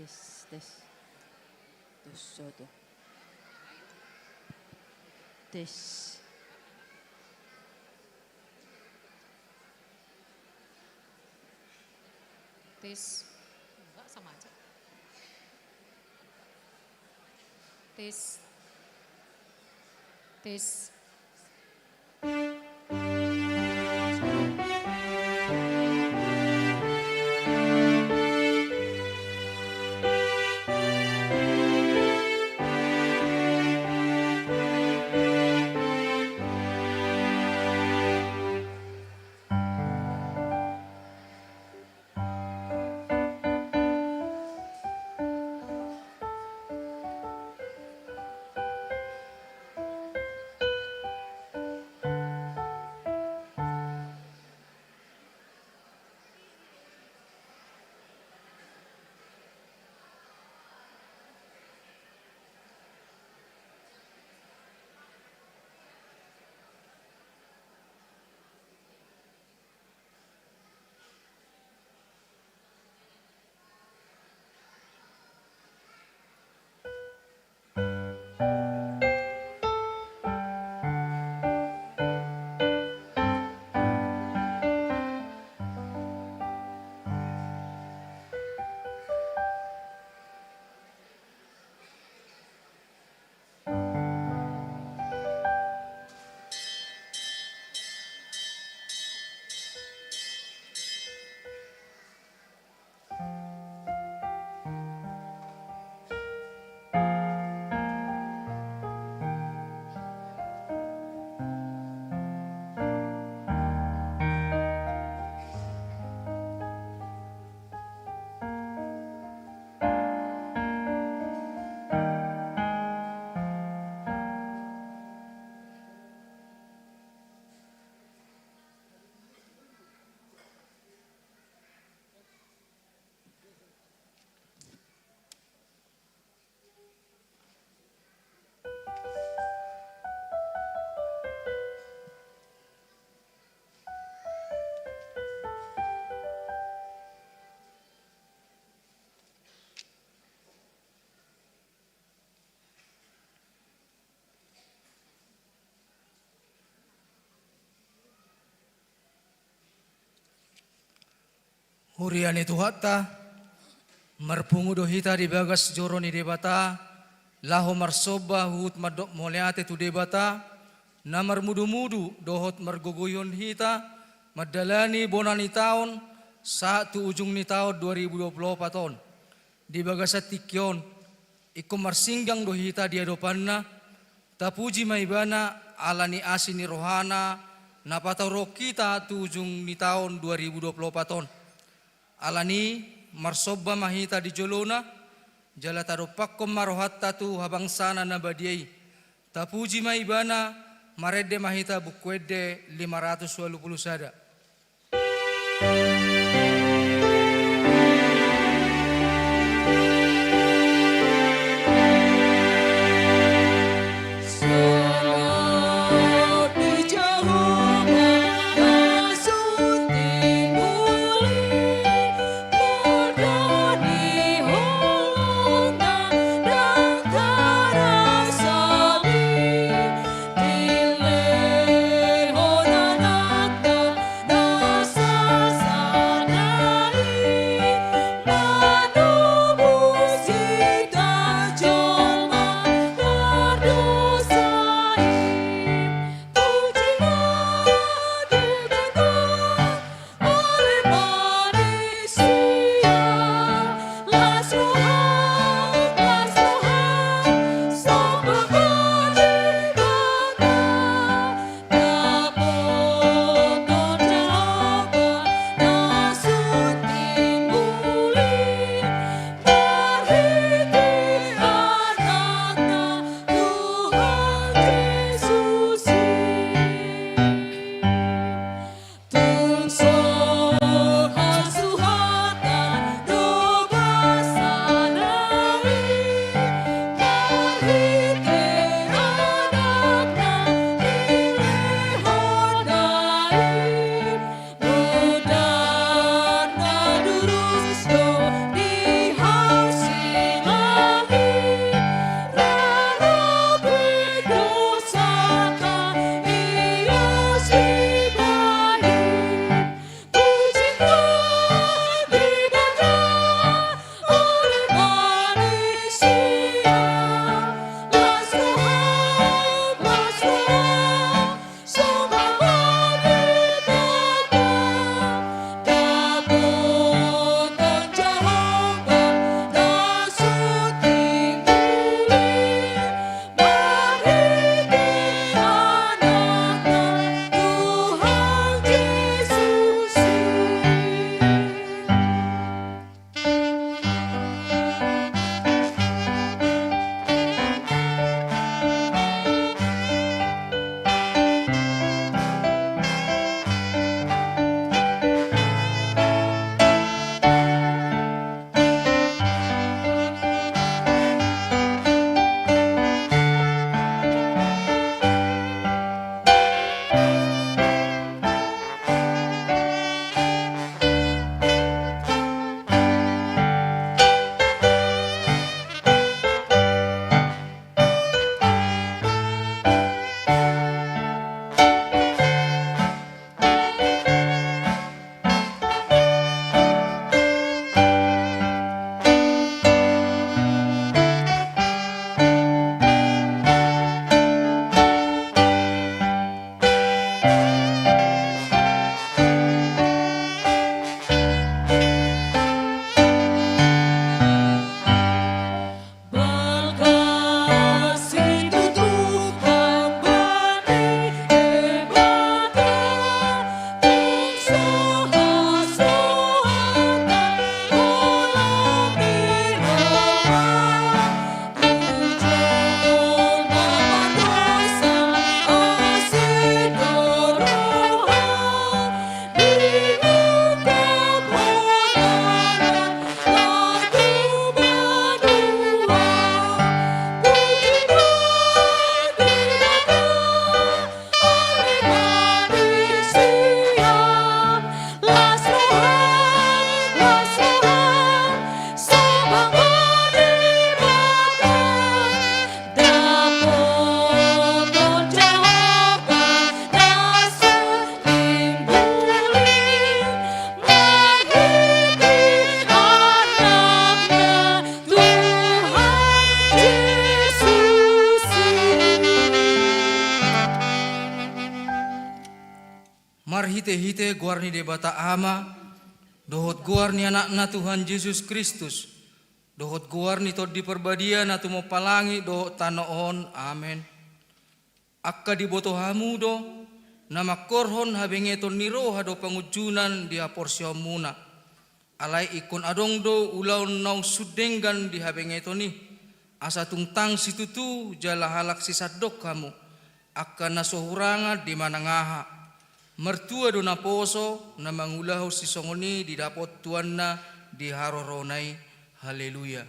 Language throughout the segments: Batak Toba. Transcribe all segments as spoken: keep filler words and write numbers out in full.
Tes, tes. Tes satu. Tes. Tes. Enggak, sama aja. Tes. Tes. Huria ni Tuhanta, marpungu do hita di bagas joro ni Debata, laho marsomba huhut mandok mauliate tu Debata, na marmudumudu dohot margogoihon hita mandalani bona ni taon sahat tu ujung ni taon dua ribu dua puluh opat on. Di bagasan tingki on, ingkon marsinggang do hita di adopanna, tapuji ma Ibana ala ni asi ni rohana na pataruhon hita tu ujung ni taon dua ribu dua puluh opat on. Alani, marsomba ma hita di jolona, jala tadompakkon ma rohanta tu habangsana na badia i. Tapuji ma Ibana, marende ma hita Buku Ende lima ratus ualu pulu sada. Marhitehite goar ni Debata Ama, dohot goar ni Anakna Tuhan Jesus Kristus, dohot goar ni Tondi Parbadia na tumompa langit dohot tano on. Amen. Angka diboto hamu do, na mangkorhon habengeton ni roha do pangunjunan di haporseaonmuna. Alai ingkon adong do ulaon naung sun denggan di habengeton i, asa tung tang situtu jala halak sisandok hamu, angka na so hurangan di manang aha. Martua do naposo na mangulahon sisongon i didapot tuanna di haroroan i. Haleluya.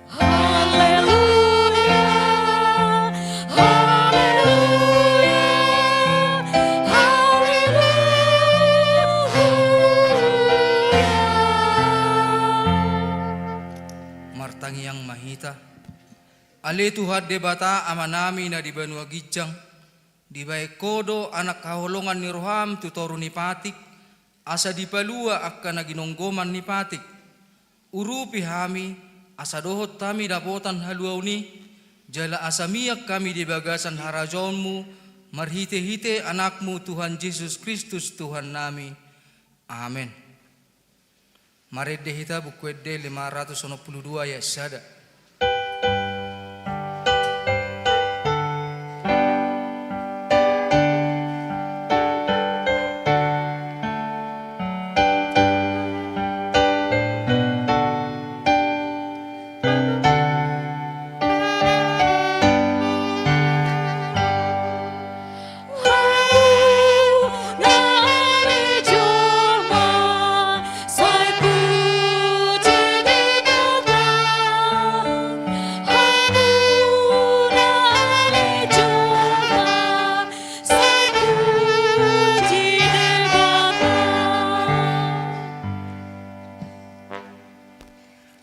Haleluya, haleluya, haleluya. Martangiang ma hita. Ale Tuhan Debata Amanami na di banua ginjang, dibahen Ho do anak haholongan ni roham tu toru ni patik, asa dipalua angka na ginonggoman ni patik. Urupi hami, asa dohot hami dapotan haluaon i, jala asa mian hami di bagasan harajaonmu, marhitehite Anakmu Tuhan Jesus Kristus Tuhannami. Amen. Marende hita Buku Ende lima ratus onom pulu dua ayat sada.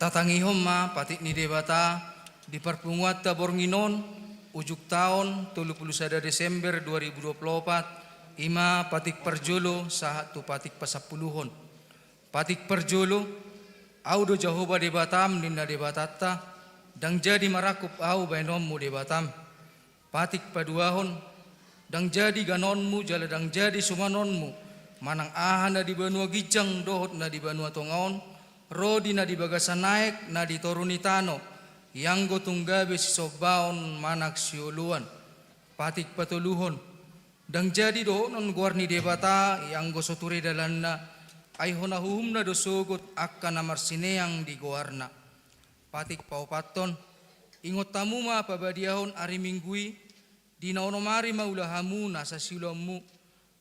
Tatangihon ma patik ni Debata di parpunguanta borngin on, ujung taon tolu pulu sada Desember dua ribu dua pulu opat, i ma patik parjolo sahat tu patik pasampuluhon. Patik parjolo, Ahu do Jahowa Debatam, ninna Debatanta, ndang jadi marangkup Ahu bahenonmu Debatam. Patik paduahon, ndang jadi ganonmu jala ndang jadi sumanonmu, manang aha na di banua ginjang dohot na di banua tonga on, ro di na di bagasan aek na di toru ni tano, ianggo tung gabe sisombaon manang sioloan. Patik patoluhon, ndang jadi dohonon goar ni Debata ianggo so ture dalanna, ai hona uhumna do sogot angka na marsineang di goarna. Patik paopathon, ingot hamu ma pabadiahon ari Minggu i, di na onom ari ma ula hamu nasa siulaonmu.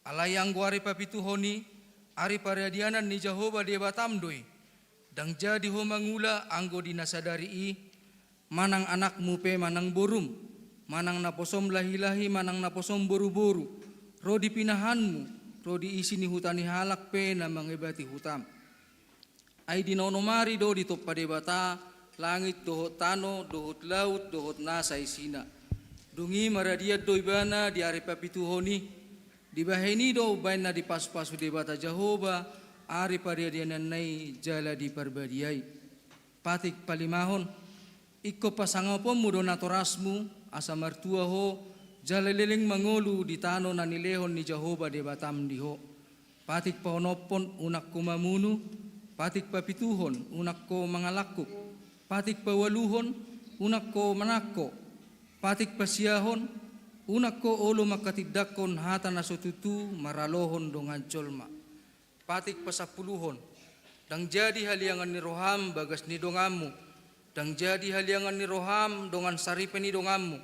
Alai anggo ari papituhon i, ari paradianan ni Jahowa Debatam do i. Ndang jadi ho mangula anggo di na sadari i, manang anakmu pe manang borum, manang naposom lahilahi manang naposom boruboru, ro di pinahanmu, ro di isi ni huta ni halak pe na mangebati hutam. Ai di na onom ari do ditompa Debata langit dohot tano dohot laut dohot nasa isina. Dung i maradian do ibana di ari papituhon i. Dibahen i do umbahen na dipasupasu Debata Jahowa ari paradiananna i jala diparbadiai. Patik palimahon, ingkon pasangaponmu do natorasmu, asa martua ho, jala leleng mangolu di tano na nilehon ni Jahowa Debatam di ho. Patik paonomhon, unang ho mamunu. Patik papituhon, unang ho mangalangkup. Patik paualuhon, unang ho manangko. Patik pasiahon, unang ho olo manghatindanghon hata na so tutu maralohon dongan jolma. Patik pasampuluhon, ndang jadi haliangan ni roham bagas ni donganmu, ndang jadi haliangan ni roham dongan saripe ni donganmu,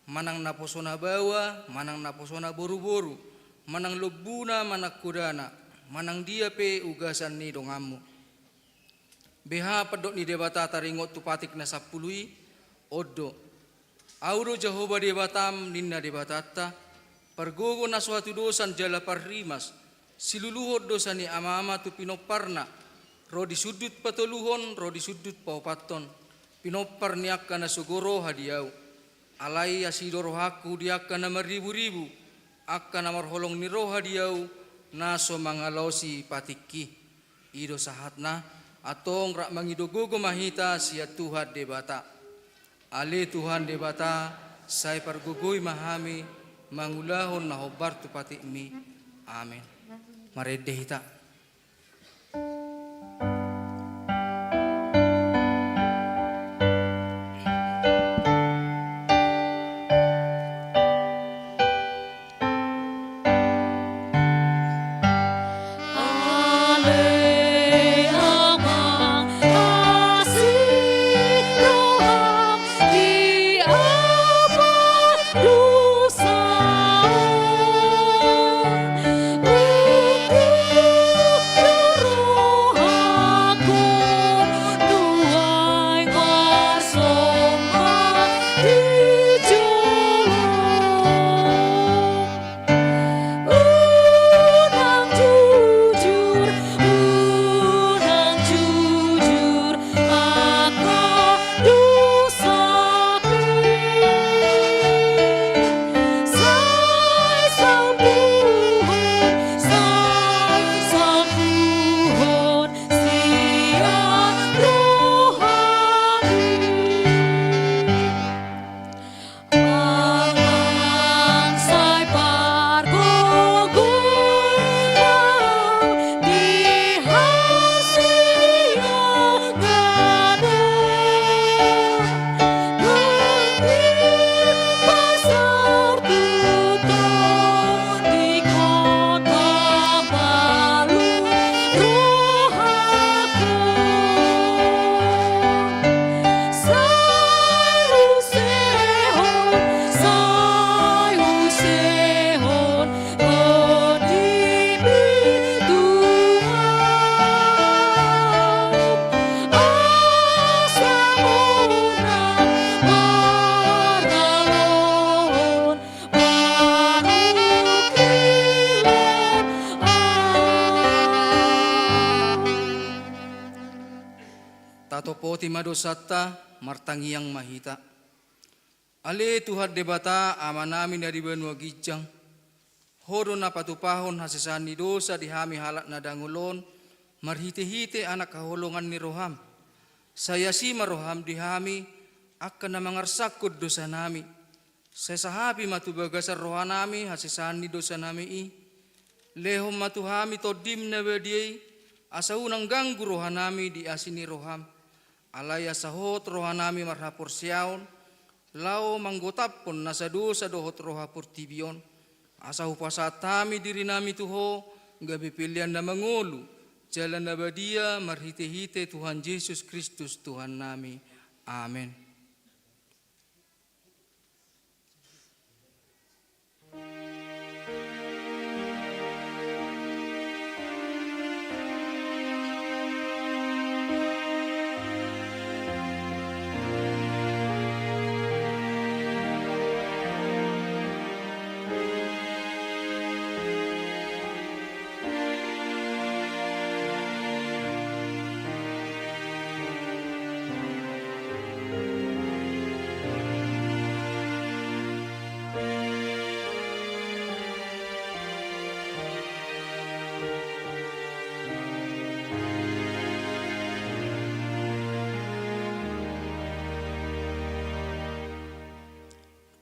manang naposona baoa, manang naposona boruboru, manang lombuna, manang hodana, manang dia pe ugasan ni donganmu. Beha pandok ni Debata taringot tu patik na sampulu i? On do. Ahu do Jahowa Debatam, ninna Debatanta, pargogo na so hatudosan jala parrimas, siluluhon dosa ni amaama tu pinomparna, ro di sundut patoluhon, ro di sundut paopathon, pinompar ni angka na sogo roha di Ahu. Alai asi do rohangku di angka na marriburibu, angka na marholong ni roha di Ahu, na so mangalaosi patikki. I do sahatna, antong rap mangido gogo ma hita sian Tuhan Debata. Ale Tuhan Debata, sai pargogoi ma hami mangulahon na hombar tu patikmi, Amen. Marende hita. Tatopoti ma dosanta, martangiang ma hita. Ale Tuhan Debata, Amanami na di banua ginjang, Ho do na patupahon hasesaan ni dosa di hami halak na dangol on, marhitehite Anak haholongan ni roham. Sai asi ma roham di hami, angka na mangarsakkon dosanami. Sai sahapi ma tu bagasan rohanami hasesaan ni dosanami i. Lehon ma tu hami Tondim na badia i, asa unang ganggu rohanami di asi ni roham. Alai asa hot rohanami marhaporseaon, laho manggotaphon nasa dosa dohot roha portibi on. Asa hupasahat hami dirinami tu Ho, gabe pelean na mangolu, jala na badia marhitehite Tuhan Jesus Kristus Tuhannami. Amen.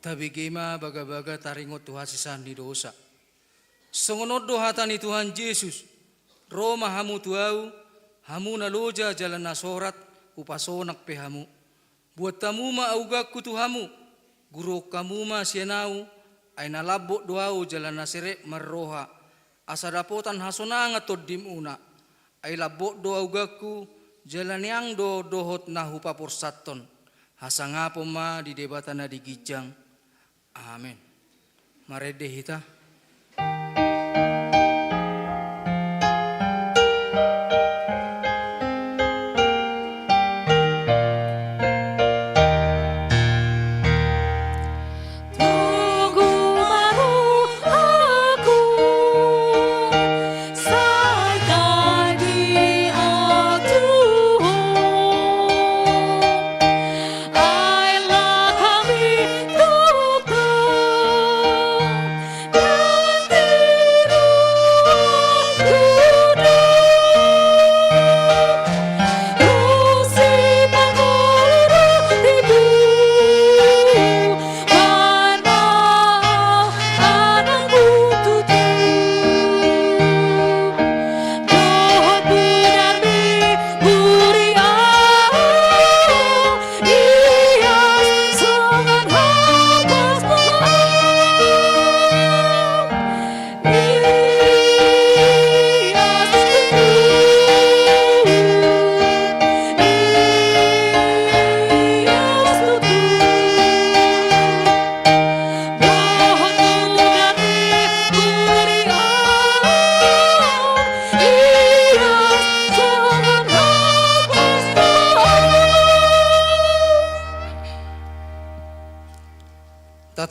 Tabege ma bagabaga taringot tu hasesaan ni dosa. Songon on do hata ni Tuhan Jesus: Ro ma hamu tu Ahu, hamu na loja jala na sorat, hupasonang pe hamu. Buat hamu ma auganku tu hamu, guruhon hamu ma sian Ahu, ai na lambok do Ahu jala na serep marroha, asa dapotan hasonangan tondimuna. Ai lambok do auganku, jala niang do dohot na hupaporsathon. Hasangapon ma di Debata na di ginjang. Amen. Marende hita.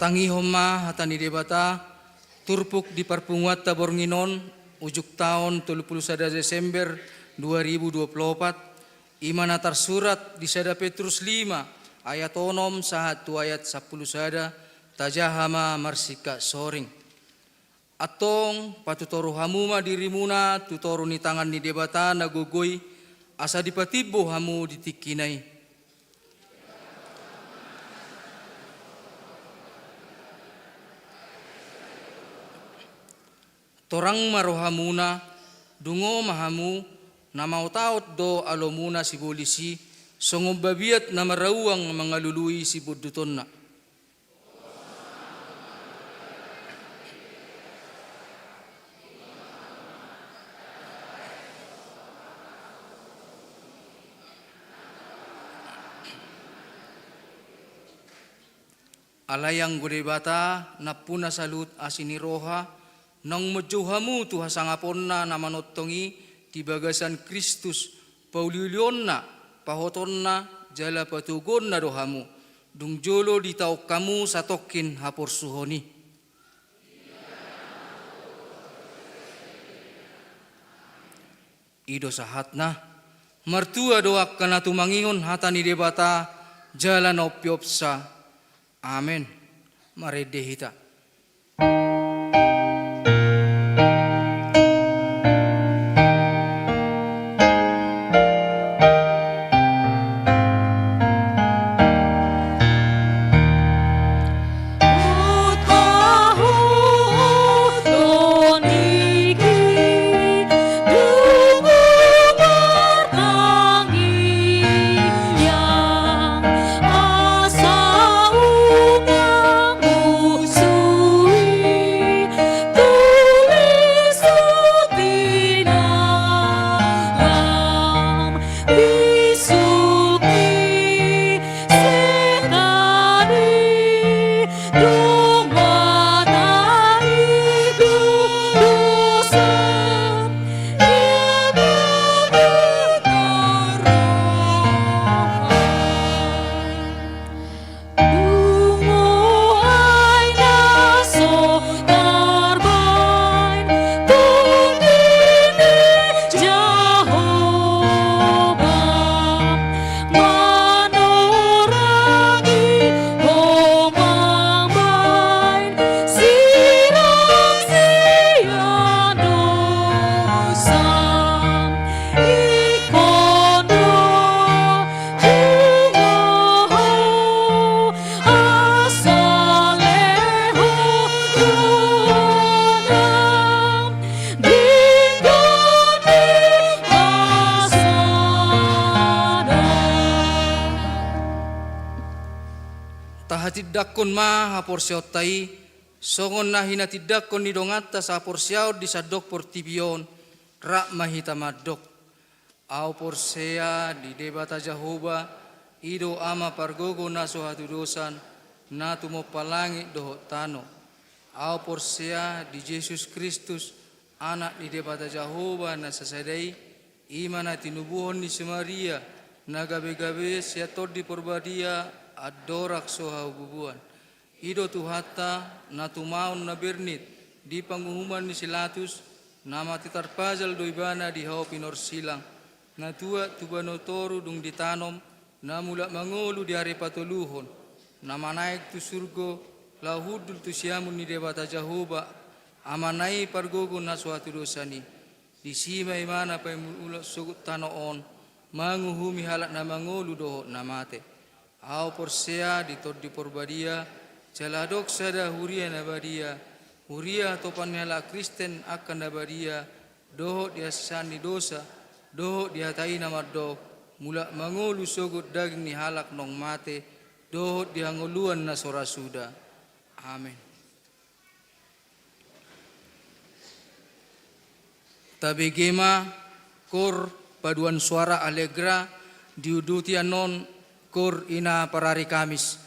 Tangihon ma hata ni Debata, turpuk di parpunguanta borngin on, ujung taon tolu pulu sada Desember dua ribu dua pulu opat, i ma na tarsurat di sada Petrus lima ayat onom sahat tu ayat sampulu sada, tajaha ma marsingkat soring. Antong, patutoru hamu ma dirimuna tu toru ni tangan ni Debata na gogo i, asa dipatimbo hamu di tingkina i. Torang ma rohamuna, dungo ma hamu, na maotaot do alomuna sibolis i, songon babiat na marauang mangalului sibondutonna. Alai anggo Debata, nampuna saluhut asi ni roha, naung manjou hamu tu hasangaponna na manongtong i di bagasan Kristus, pauliulionna, pahotonna, jala patoguonna do hamu, dung jolo ditaon hamu satongkin haporsuhon i. I do sahatna. Martua do angka na tumangihon hata ni Debata, jala na umpeopsa. Amen. Marende hita. Tahatindangkon ma haporseaonta i, songon na hinatindangkon ni donganta sahaporseaon di sandok portibi on, rap ma hita mandok. Ahu porsea di Debata Jahowa, i do Ama pargogo na so hatudosan, na tumompa langit dohot tano. Ahu porsea di Jesus Kristus, Anak ni Debata Jahowa na sasada i, i ma na tinubuhon ni si Maria, na gabe-gabe sian Tondi Porbadia, andorang so habubuan. I do Tuhanta, na tumaon na bernit di panguhuman ni si Latus, na mate tarpajal do Ibana di hau pinorsilang, na tuat tu banua toru dung ditanom, na mulak mangolu di ari patoluhon, na manaek tu surgo, laho hundul tu siamun ni Debata Jahowa, Amana i pargogo na so hatudosan i. Disi ma Ibana paimulak sogot tano on, manguhumi halak na mangolu dohot na mate. Ahu porsea di Tondi Porbadia, jala adong sada huria na badia, huria hatopan ni halak Kristen angka na badia, dohot di hasesaan ni dosa, dohot di hata i na mandok, mulak mangolu sogot daging ni halak naung mate, dohot di hangoluan na so ra suda. Amen. Tabege ma, kor paduan suara Allegra, diuduti annon kor Ina Parari Kamis.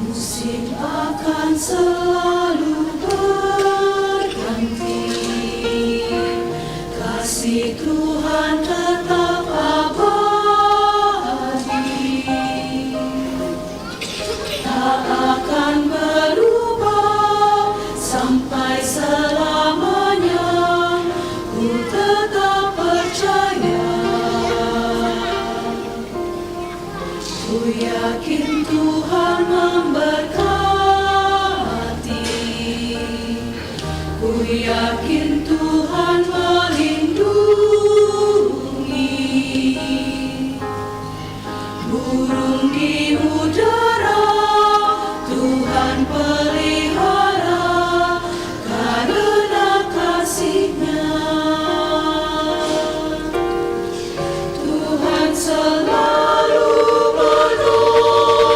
Musim akan selalu berganti, kasih Tuhan tetap abadi. Tak akan berubah sampai selamanya, ku tetap percaya. Ku yakin Tuhan memberkati, ku yakin Tuhan melindungi. Burung di udara Tuhan pelihara karena kasih-Nya. Tuhan selalu menolong.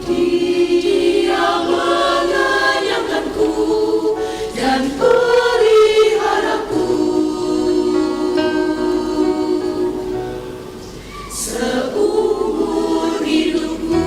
Dia mengenyangkanku dan peliharaku seumur hidupku.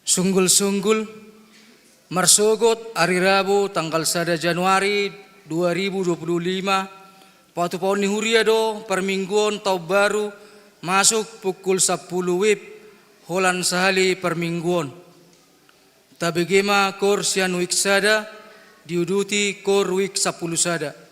Sunggul-sunggul, marsogot ari Rabu tanggal sada Januari dua ribu dua puluh lima, patupaon ni huria do parmingguon taon baru masuk pukul sampulu wib holan sahali parmingguon. Tabege ma kor sian wik sada, diuduti kor wik sampulu sada.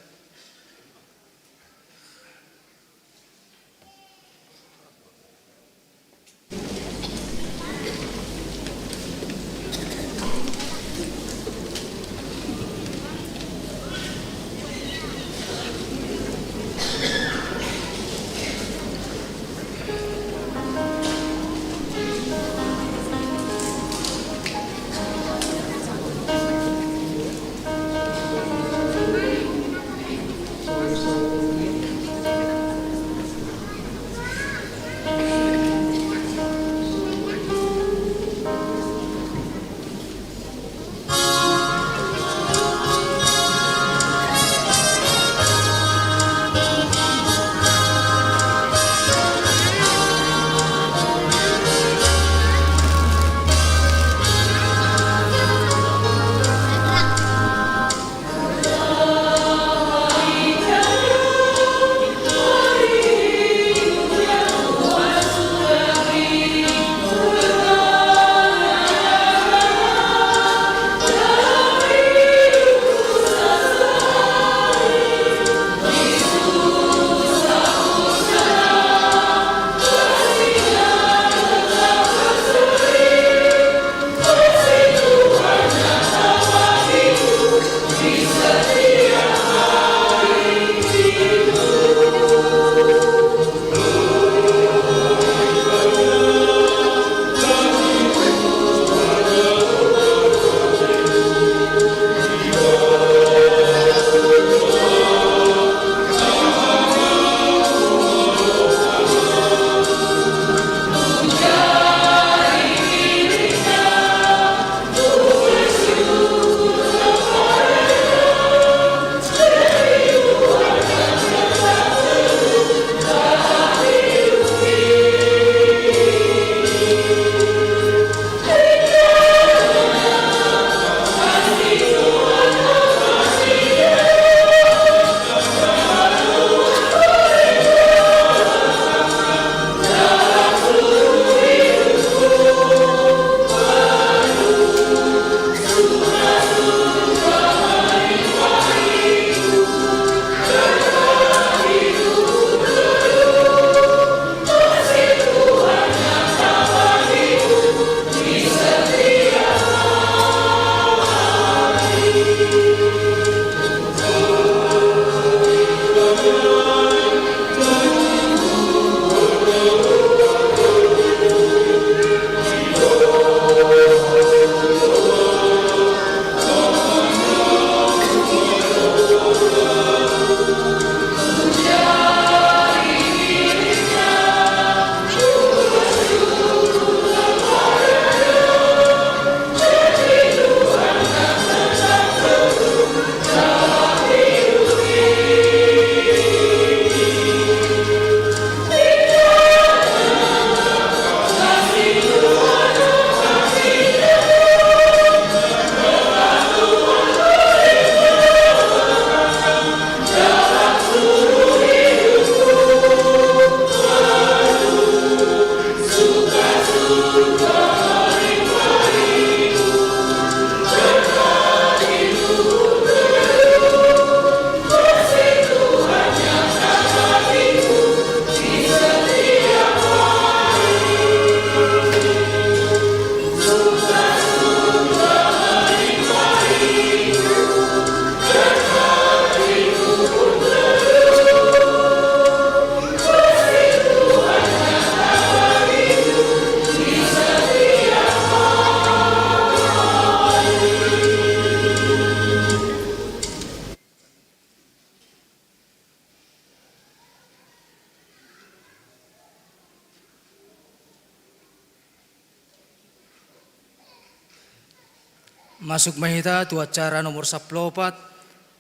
Masuk ma hita tu acara nomor sampulu opat,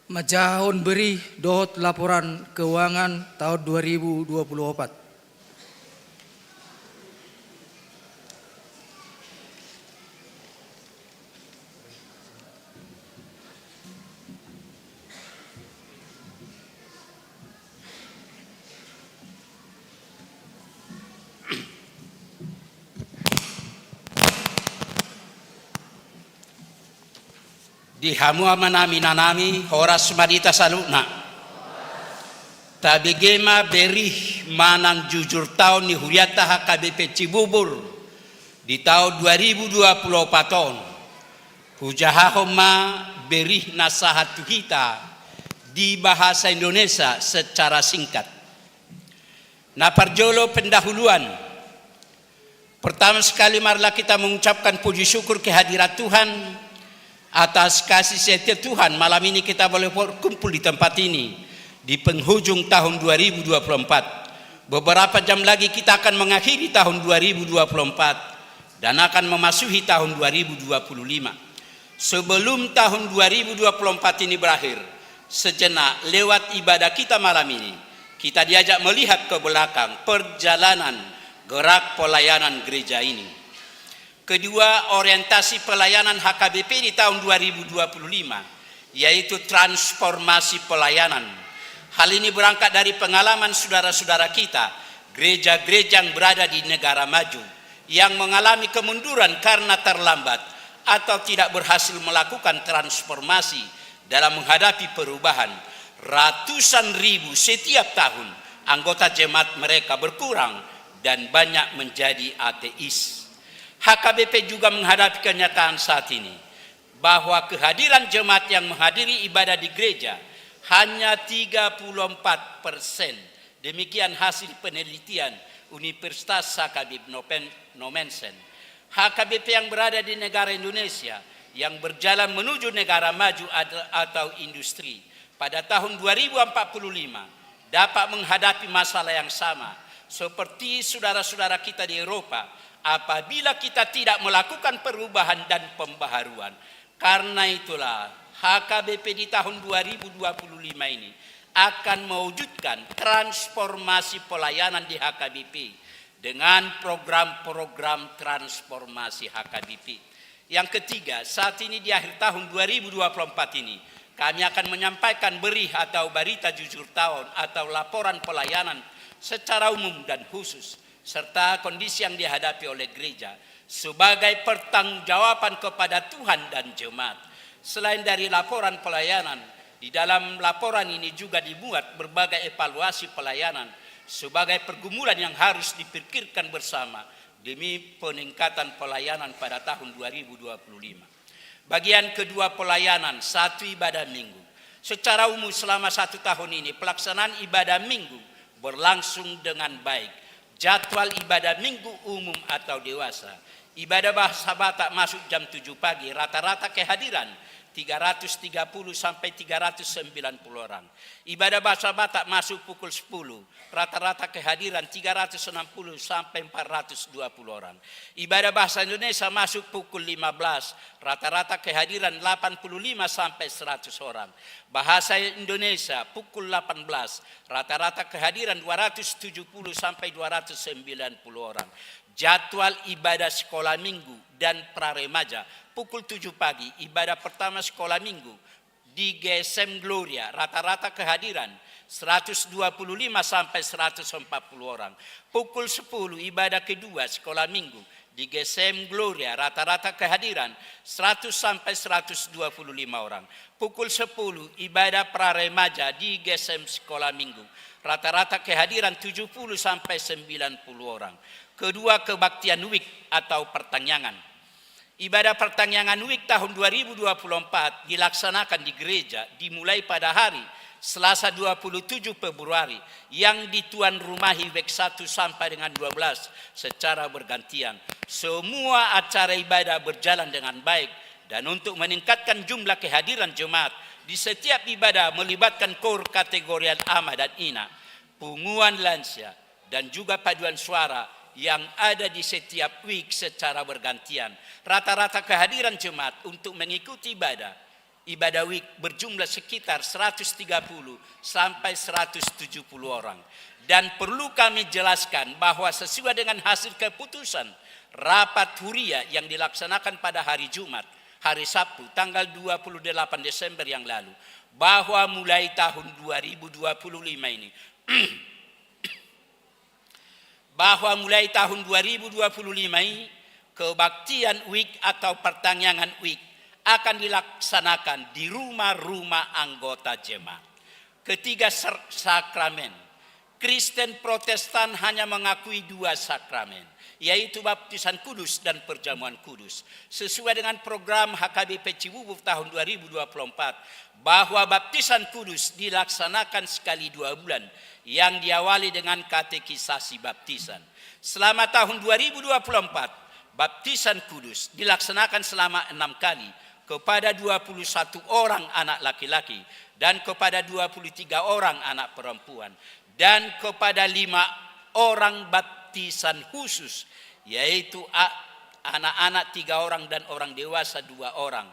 manjahahon berih dohot laporan keuangan tahun dua ribu dua puluh opat. Di hamu amanami, inanami, horas ma di hita saluhutna. Tabege ma berih manang jujur taon ni hurianta H K B P Cibubur di taon dua ribu dua puluh opat on. Hujahahon ma berih na sahat tu hita di bahasa Indonesia secara singkat. Na parjolo, pendahuluan. Pertama sekali, marilah kita mengucapkan puji syukur kehadirat Tuhan atas kasih setia Tuhan. Malam ini kita boleh berkumpul di tempat ini di penghujung tahun dua ribu dua puluh empat. Beberapa jam lagi kita akan mengakhiri tahun dua ribu dua puluh empat dan akan memasuki tahun dua ribu dua puluh lima. Sebelum tahun dua ribu dua puluh empat ini berakhir, sejenak lewat ibadah kita malam ini, kita diajak melihat ke belakang perjalanan gerak pelayanan gereja ini. Kedua, orientasi pelayanan H K B P di tahun dua ribu dua puluh lima, yaitu transformasi pelayanan. Hal ini berangkat dari pengalaman saudara-saudara kita, gereja-gereja yang berada di negara maju, yang mengalami kemunduran karena terlambat atau tidak berhasil melakukan transformasi dalam menghadapi perubahan. Ratusan ribu setiap tahun anggota jemaat mereka berkurang dan banyak menjadi ateis. H K B P juga menghadapi kenyataan saat ini bahwa kehadiran jemaat yang menghadiri ibadah di gereja hanya tiga puluh empat persen. Demikian hasil penelitian Universitas H K B Phnom Penh, Phnom Penh. H K B P yang berada di negara Indonesia yang berjalan menuju negara maju ad-, atau industri pada tahun dua ribu empat puluh lima dapat menghadapi masalah yang sama seperti saudara-saudara kita di Eropa apabila kita tidak melakukan perubahan dan pembaharuan. Karena itulah, H K B P di tahun dua ribu dua puluh lima ini akan mewujudkan transformasi pelayanan di H K B P dengan program-program transformasi H K B P. Yang ketiga, saat ini di akhir tahun dua ribu dua puluh empat ini, kami akan menyampaikan berih atau berita jujur taon atau laporan pelayanan secara umum dan khusus, serta kondisi yang dihadapi oleh gereja sebagai pertanggungjawaban kepada Tuhan dan jemaat. Selain dari laporan pelayanan, di dalam laporan ini juga dimuat berbagai evaluasi pelayanan sebagai pergumulan yang harus dipikirkan bersama demi peningkatan pelayanan pada tahun dua ribu dua puluh lima. Bagian kedua, pelayanan satu ibadah minggu. Secara umum, selama satu tahun ini, pelaksanaan ibadah minggu berlangsung dengan baik. Jadwal ibadah minggu umum atau dewasa, ibadah bahasa Batak masuk jam tujuh pagi, rata-rata kehadiran tiga ratus tiga puluh sampai tiga ratus sembilan puluh orang. Ibadah bahasa Batak masuk pukul sepuluh, rata-rata kehadiran tiga ratus enam puluh sampai empat ratus dua puluh orang. Ibadah bahasa Indonesia masuk pukul lima belas, rata-rata kehadiran delapan puluh lima sampai seratus orang. Bahasa Indonesia pukul delapan belas, rata-rata kehadiran dua ratus tujuh puluh sampai dua ratus sembilan puluh orang. Jadwal ibadah sekolah minggu dan pra remaja, pukul tujuh pagi, ibadah pertama sekolah minggu di G S M Gloria, rata-rata kehadiran seratus dua puluh lima sampai seratus empat puluh orang. Pukul sepuluh, ibadah kedua sekolah minggu di G S M Gloria, rata-rata kehadiran seratus sampai seratus dua puluh lima orang. Pukul sepuluh, ibadah pra remaja di G S M sekolah minggu, rata-rata kehadiran tujuh puluh sampai sembilan puluh orang. Kedua, kebaktian week atau pertanggiangan. Ibadah pertanggiangan week tahun dua ribu dua puluh empat dilaksanakan di gereja, dimulai pada hari Selasa dua puluh tujuh Februari, yang dituan rumahi week satu sampai dengan dua belas secara bergantian. Semua acara ibadah berjalan dengan baik, dan untuk meningkatkan jumlah kehadiran jemaat di setiap ibadah melibatkan koor kategorial ama dan ina, punguan lansia, dan juga paduan suara yang ada di setiap week secara bergantian. Rata-rata kehadiran jemaat untuk mengikuti ibadah, ibadah week berjumlah sekitar seratus tiga puluh sampai seratus tujuh puluh orang. Dan perlu kami jelaskan bahwa sesuai dengan hasil keputusan rapat huria yang dilaksanakan pada hari Jumat, hari Sabtu, tanggal dua puluh delapan Desember yang lalu, bahwa mulai tahun dua ribu dua puluh lima ini, bahwa mulai tahun dua ribu dua puluh lima ini, kebaktian week atau pertangiangan week akan dilaksanakan di rumah-rumah anggota jemaat. Ketiga, ser-, sakramen. Kristen Protestan hanya mengakui dua sakramen, yaitu baptisan kudus dan perjamuan kudus. Sesuai dengan program H K B P Cibubur tahun dua ribu dua puluh empat, bahwa baptisan kudus dilaksanakan sekali dua bulan, yang diawali dengan katekisasi baptisan. Selama tahun dua ribu dua puluh empat, baptisan kudus dilaksanakan selama enam kali kepada dua puluh satu orang anak laki-laki dan kepada dua puluh tiga orang anak perempuan dan kepada lima orang baptisan khusus, yaitu a-, anak-anak tiga orang dan orang dewasa dua orang.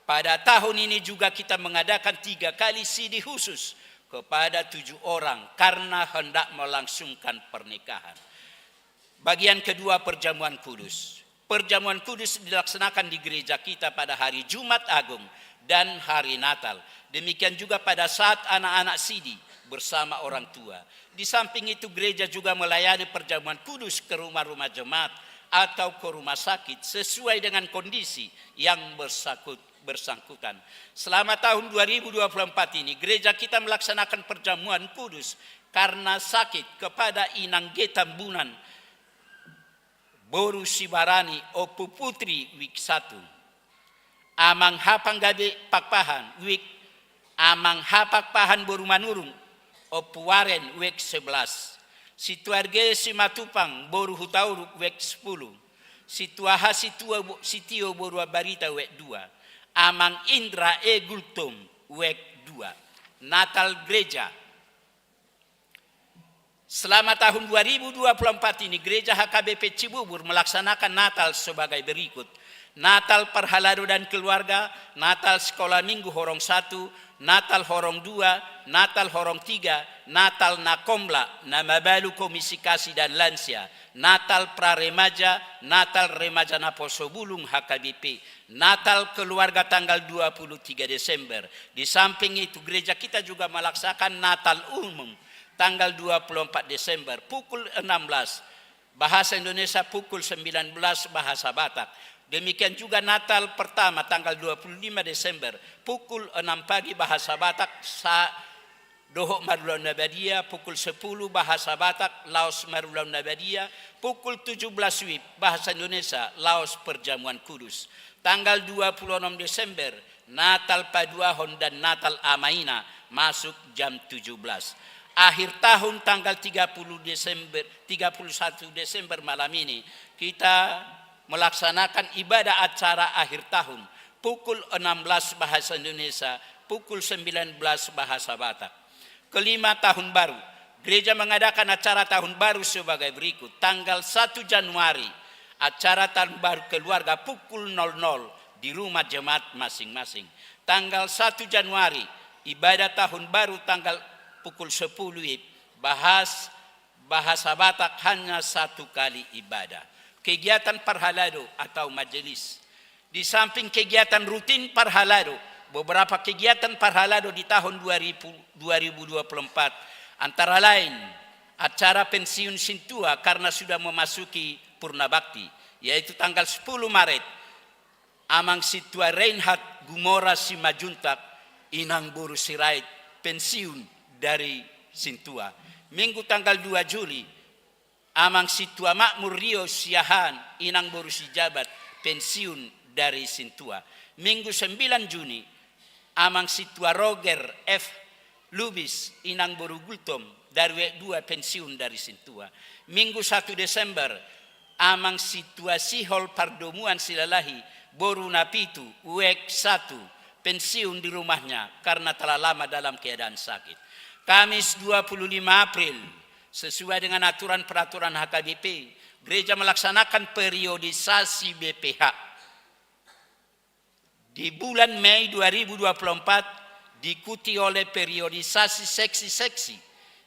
Pada tahun ini juga kita mengadakan tiga kali sidi khusus kepada tujuh orang karena hendak melangsungkan pernikahan. Bagian kedua, perjamuan kudus. Perjamuan kudus dilaksanakan di gereja kita pada hari Jumat Agung dan hari Natal. Demikian juga pada saat anak-anak sidi bersama orang tua. Di samping itu, gereja juga melayani perjamuan kudus ke rumah-rumah jemaat atau ke rumah sakit sesuai dengan kondisi yang bersakut-, bersangkutan. Selama tahun dua ribu dua puluh empat ini, gereja kita melaksanakan perjamuan kudus karena sakit kepada Inang G Tambunan, boru Sibarani, Ompu Putri, week satu. Amang H Panggabean Pakpahan, week, Amang H Pakpahan boru Manurung, Ompu Waren, week sebelas. Sintua G Simatupang boru Hutauruk, week sepuluh. Sintua H Situa bo-, Sitio boru Ambarita, week dua. Amang Indra E Gultom, week dua. Natal gereja. Selama tahun dua ribu dua puluh empat ini, Gereja H K B P Cibubur melaksanakan Natal sebagai berikut: Natal parhalado dan keluarga, Natal sekolah minggu horong satu, Natal horong dua, Natal horong tiga, Natal na komla, na mabalu Komisi Kasih dan Lansia, Natal pra remaja, Natal remaja naposo bulung H K B P, Natal keluarga tanggal dua puluh tiga Desember. Di samping itu, gereja kita juga melaksanakan Natal umum tanggal dua puluh empat Desember pukul enam belas bahasa Indonesia, pukul sembilan belas bahasa Batak. Demikian juga Natal pertama tanggal dua puluh lima Desember pukul enam pagi bahasa Batak, sa-, dohot marulaon na badia, pukul sepuluh bahasa Batak, laos marulaon na badia, pukul tujuh belas wib bahasa Indonesia, laos perjamuan kudus. Tanggal dua puluh enam Desember, Natal paduahon dan Natal ama ina, masuk jam tujuh belas. Akhir tahun tanggal tiga puluh Desember, tiga puluh satu Desember malam ini, kita melaksanakan ibadah acara akhir tahun, pukul enam belas bahasa Indonesia, pukul sembilan belas bahasa Batak. Kelima, tahun baru. Gereja mengadakan acara tahun baru sebagai berikut. Tanggal satu Januari, acara tahun baru keluarga pukul nol nol di rumah jemaat masing-masing. Tanggal satu Januari, ibadah tahun baru tanggal pukul sepuluh wib, bahas-, bahasa Batak hanya satu kali ibadah. Kegiatan parhalado atau majelis. Di samping kegiatan rutin parhalado, beberapa kegiatan parhalado di tahun dua ribu, dua ribu dua puluh empat, antara lain acara pensiun sintua karena sudah memasuki purna bakti, yaitu tanggal sepuluh Maret, Amang Sintua Reinhard Gumora Simanjuntak, Inang boru Sirait, pensiun dari sintua. Minggu tanggal dua Juli, Amang Sintua Makmur Rio Siahaan, Inang boru Sijabat, pensiun dari sintua. Minggu sembilan Juni, Amang Sintua Roger F Lubis, Inang boru Gultom, dari wek dua, pensiun dari sintua. Minggu satu Desember, Amang Sintua Sihol Pardomuan Silalahi, boru Napitu, wek satu, pensiun di rumahnya karena telah lama dalam keadaan sakit. Kamis dua puluh lima April, sesuai dengan aturan peraturan H K B P, Gereja melaksanakan periodisasi B P H. Di bulan Mei dua ribu dua puluh empat diikuti oleh periodisasi seksi-seksi.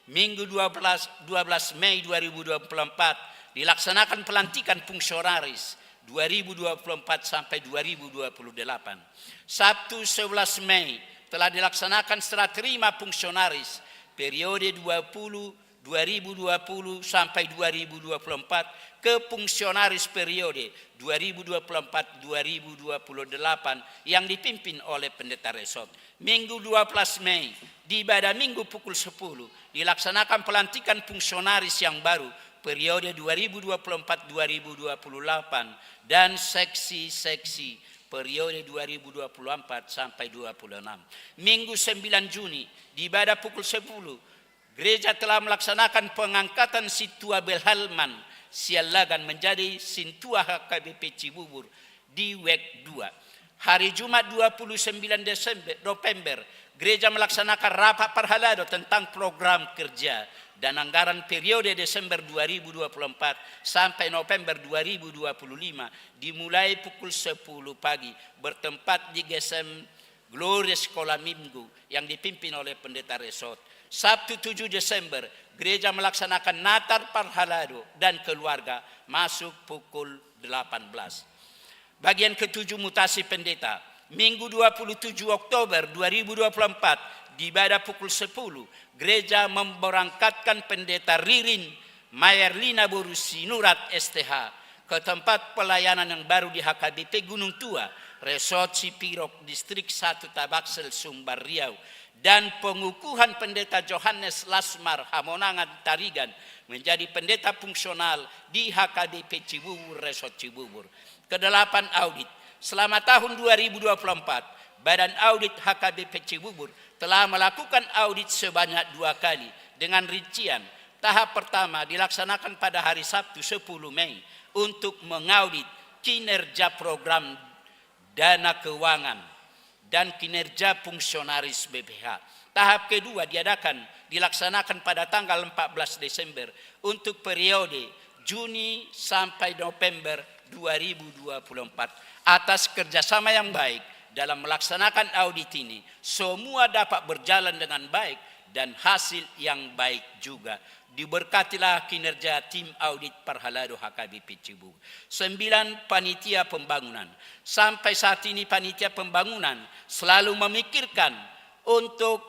Minggu dua belas, dua belas Mei dua ribu dua puluh empat dilaksanakan pelantikan fungsionaris dua ribu dua puluh empat sampai dua ribu dua puluh delapan. Sabtu sebelas Mei telah dilaksanakan serah terima fungsionaris periode dua puluh, dua ribu dua puluh sampai dua ribu dua puluh empat ke fungsionaris periode dua ribu dua puluh empat dua ribu dua puluh delapan yang dipimpin oleh Pendeta Resort. Minggu dua belas Mei, di ibadah Minggu pukul sepuluh, dilaksanakan pelantikan fungsionaris yang baru periode dua ribu dua puluh empat dua ribu dua puluh delapan dan seksi-seksi periode dua ribu dua puluh empat sampai dua puluh enam. Minggu sembilan Juni, di ibadah pukul sepuluh, gereja telah melaksanakan pengangkatan Sintua Belhalman Siallagan menjadi Sintua H K B P Cibubur di WEK dua. Hari Jumat dua puluh sembilan Desember, November, gereja melaksanakan rapat parhalado tentang program kerja dan anggaran periode Desember dua ribu dua puluh empat sampai November dua ribu dua puluh lima, dimulai pukul sepuluh pagi, bertempat di GSM Gloria Sekolah Minggu yang dipimpin oleh Pendeta Resort. Sabtu tujuh Desember, gereja melaksanakan Natal parhalado dan keluarga masuk pukul delapan belas. Bagian ketujuh, mutasi pendeta. Minggu dua puluh tujuh Oktober dua ribu dua puluh empat, di ibadah pukul sepuluh, gereja memberangkatkan Pendeta Ririn Maerlina boru Sinurat S T H ke tempat pelayanan yang baru di H K B P Gunung Tua, Resort Sipirok, Distrik satu Tabaksel, Sumbar, Riau, dan pengukuhan Pendeta Johannes Lasmar Hamonangan Tarigan menjadi pendeta fungsional di H K B P Cibubur, Resort Cibubur. Kedelapan, audit. Selama tahun dua ribu dua puluh empat, Badan Audit H K B P Cibubur telah melakukan audit sebanyak dua kali dengan rincian. Tahap pertama dilaksanakan pada hari Sabtu sepuluh Mei untuk mengaudit kinerja program dana keuangan dan kinerja fungsionaris B P H. Tahap kedua diadakan, dilaksanakan pada tanggal empat belas Desember untuk periode Juni sampai November dua ribu dua puluh empat. Atas kerjasama yang baik dalam melaksanakan audit ini, semua dapat berjalan dengan baik dan hasil yang baik juga. Diberkatilah kinerja tim audit parhalado H K B P Cibubur. Sembilan, panitia pembangunan. Sampai saat ini panitia pembangunan selalu memikirkan untuk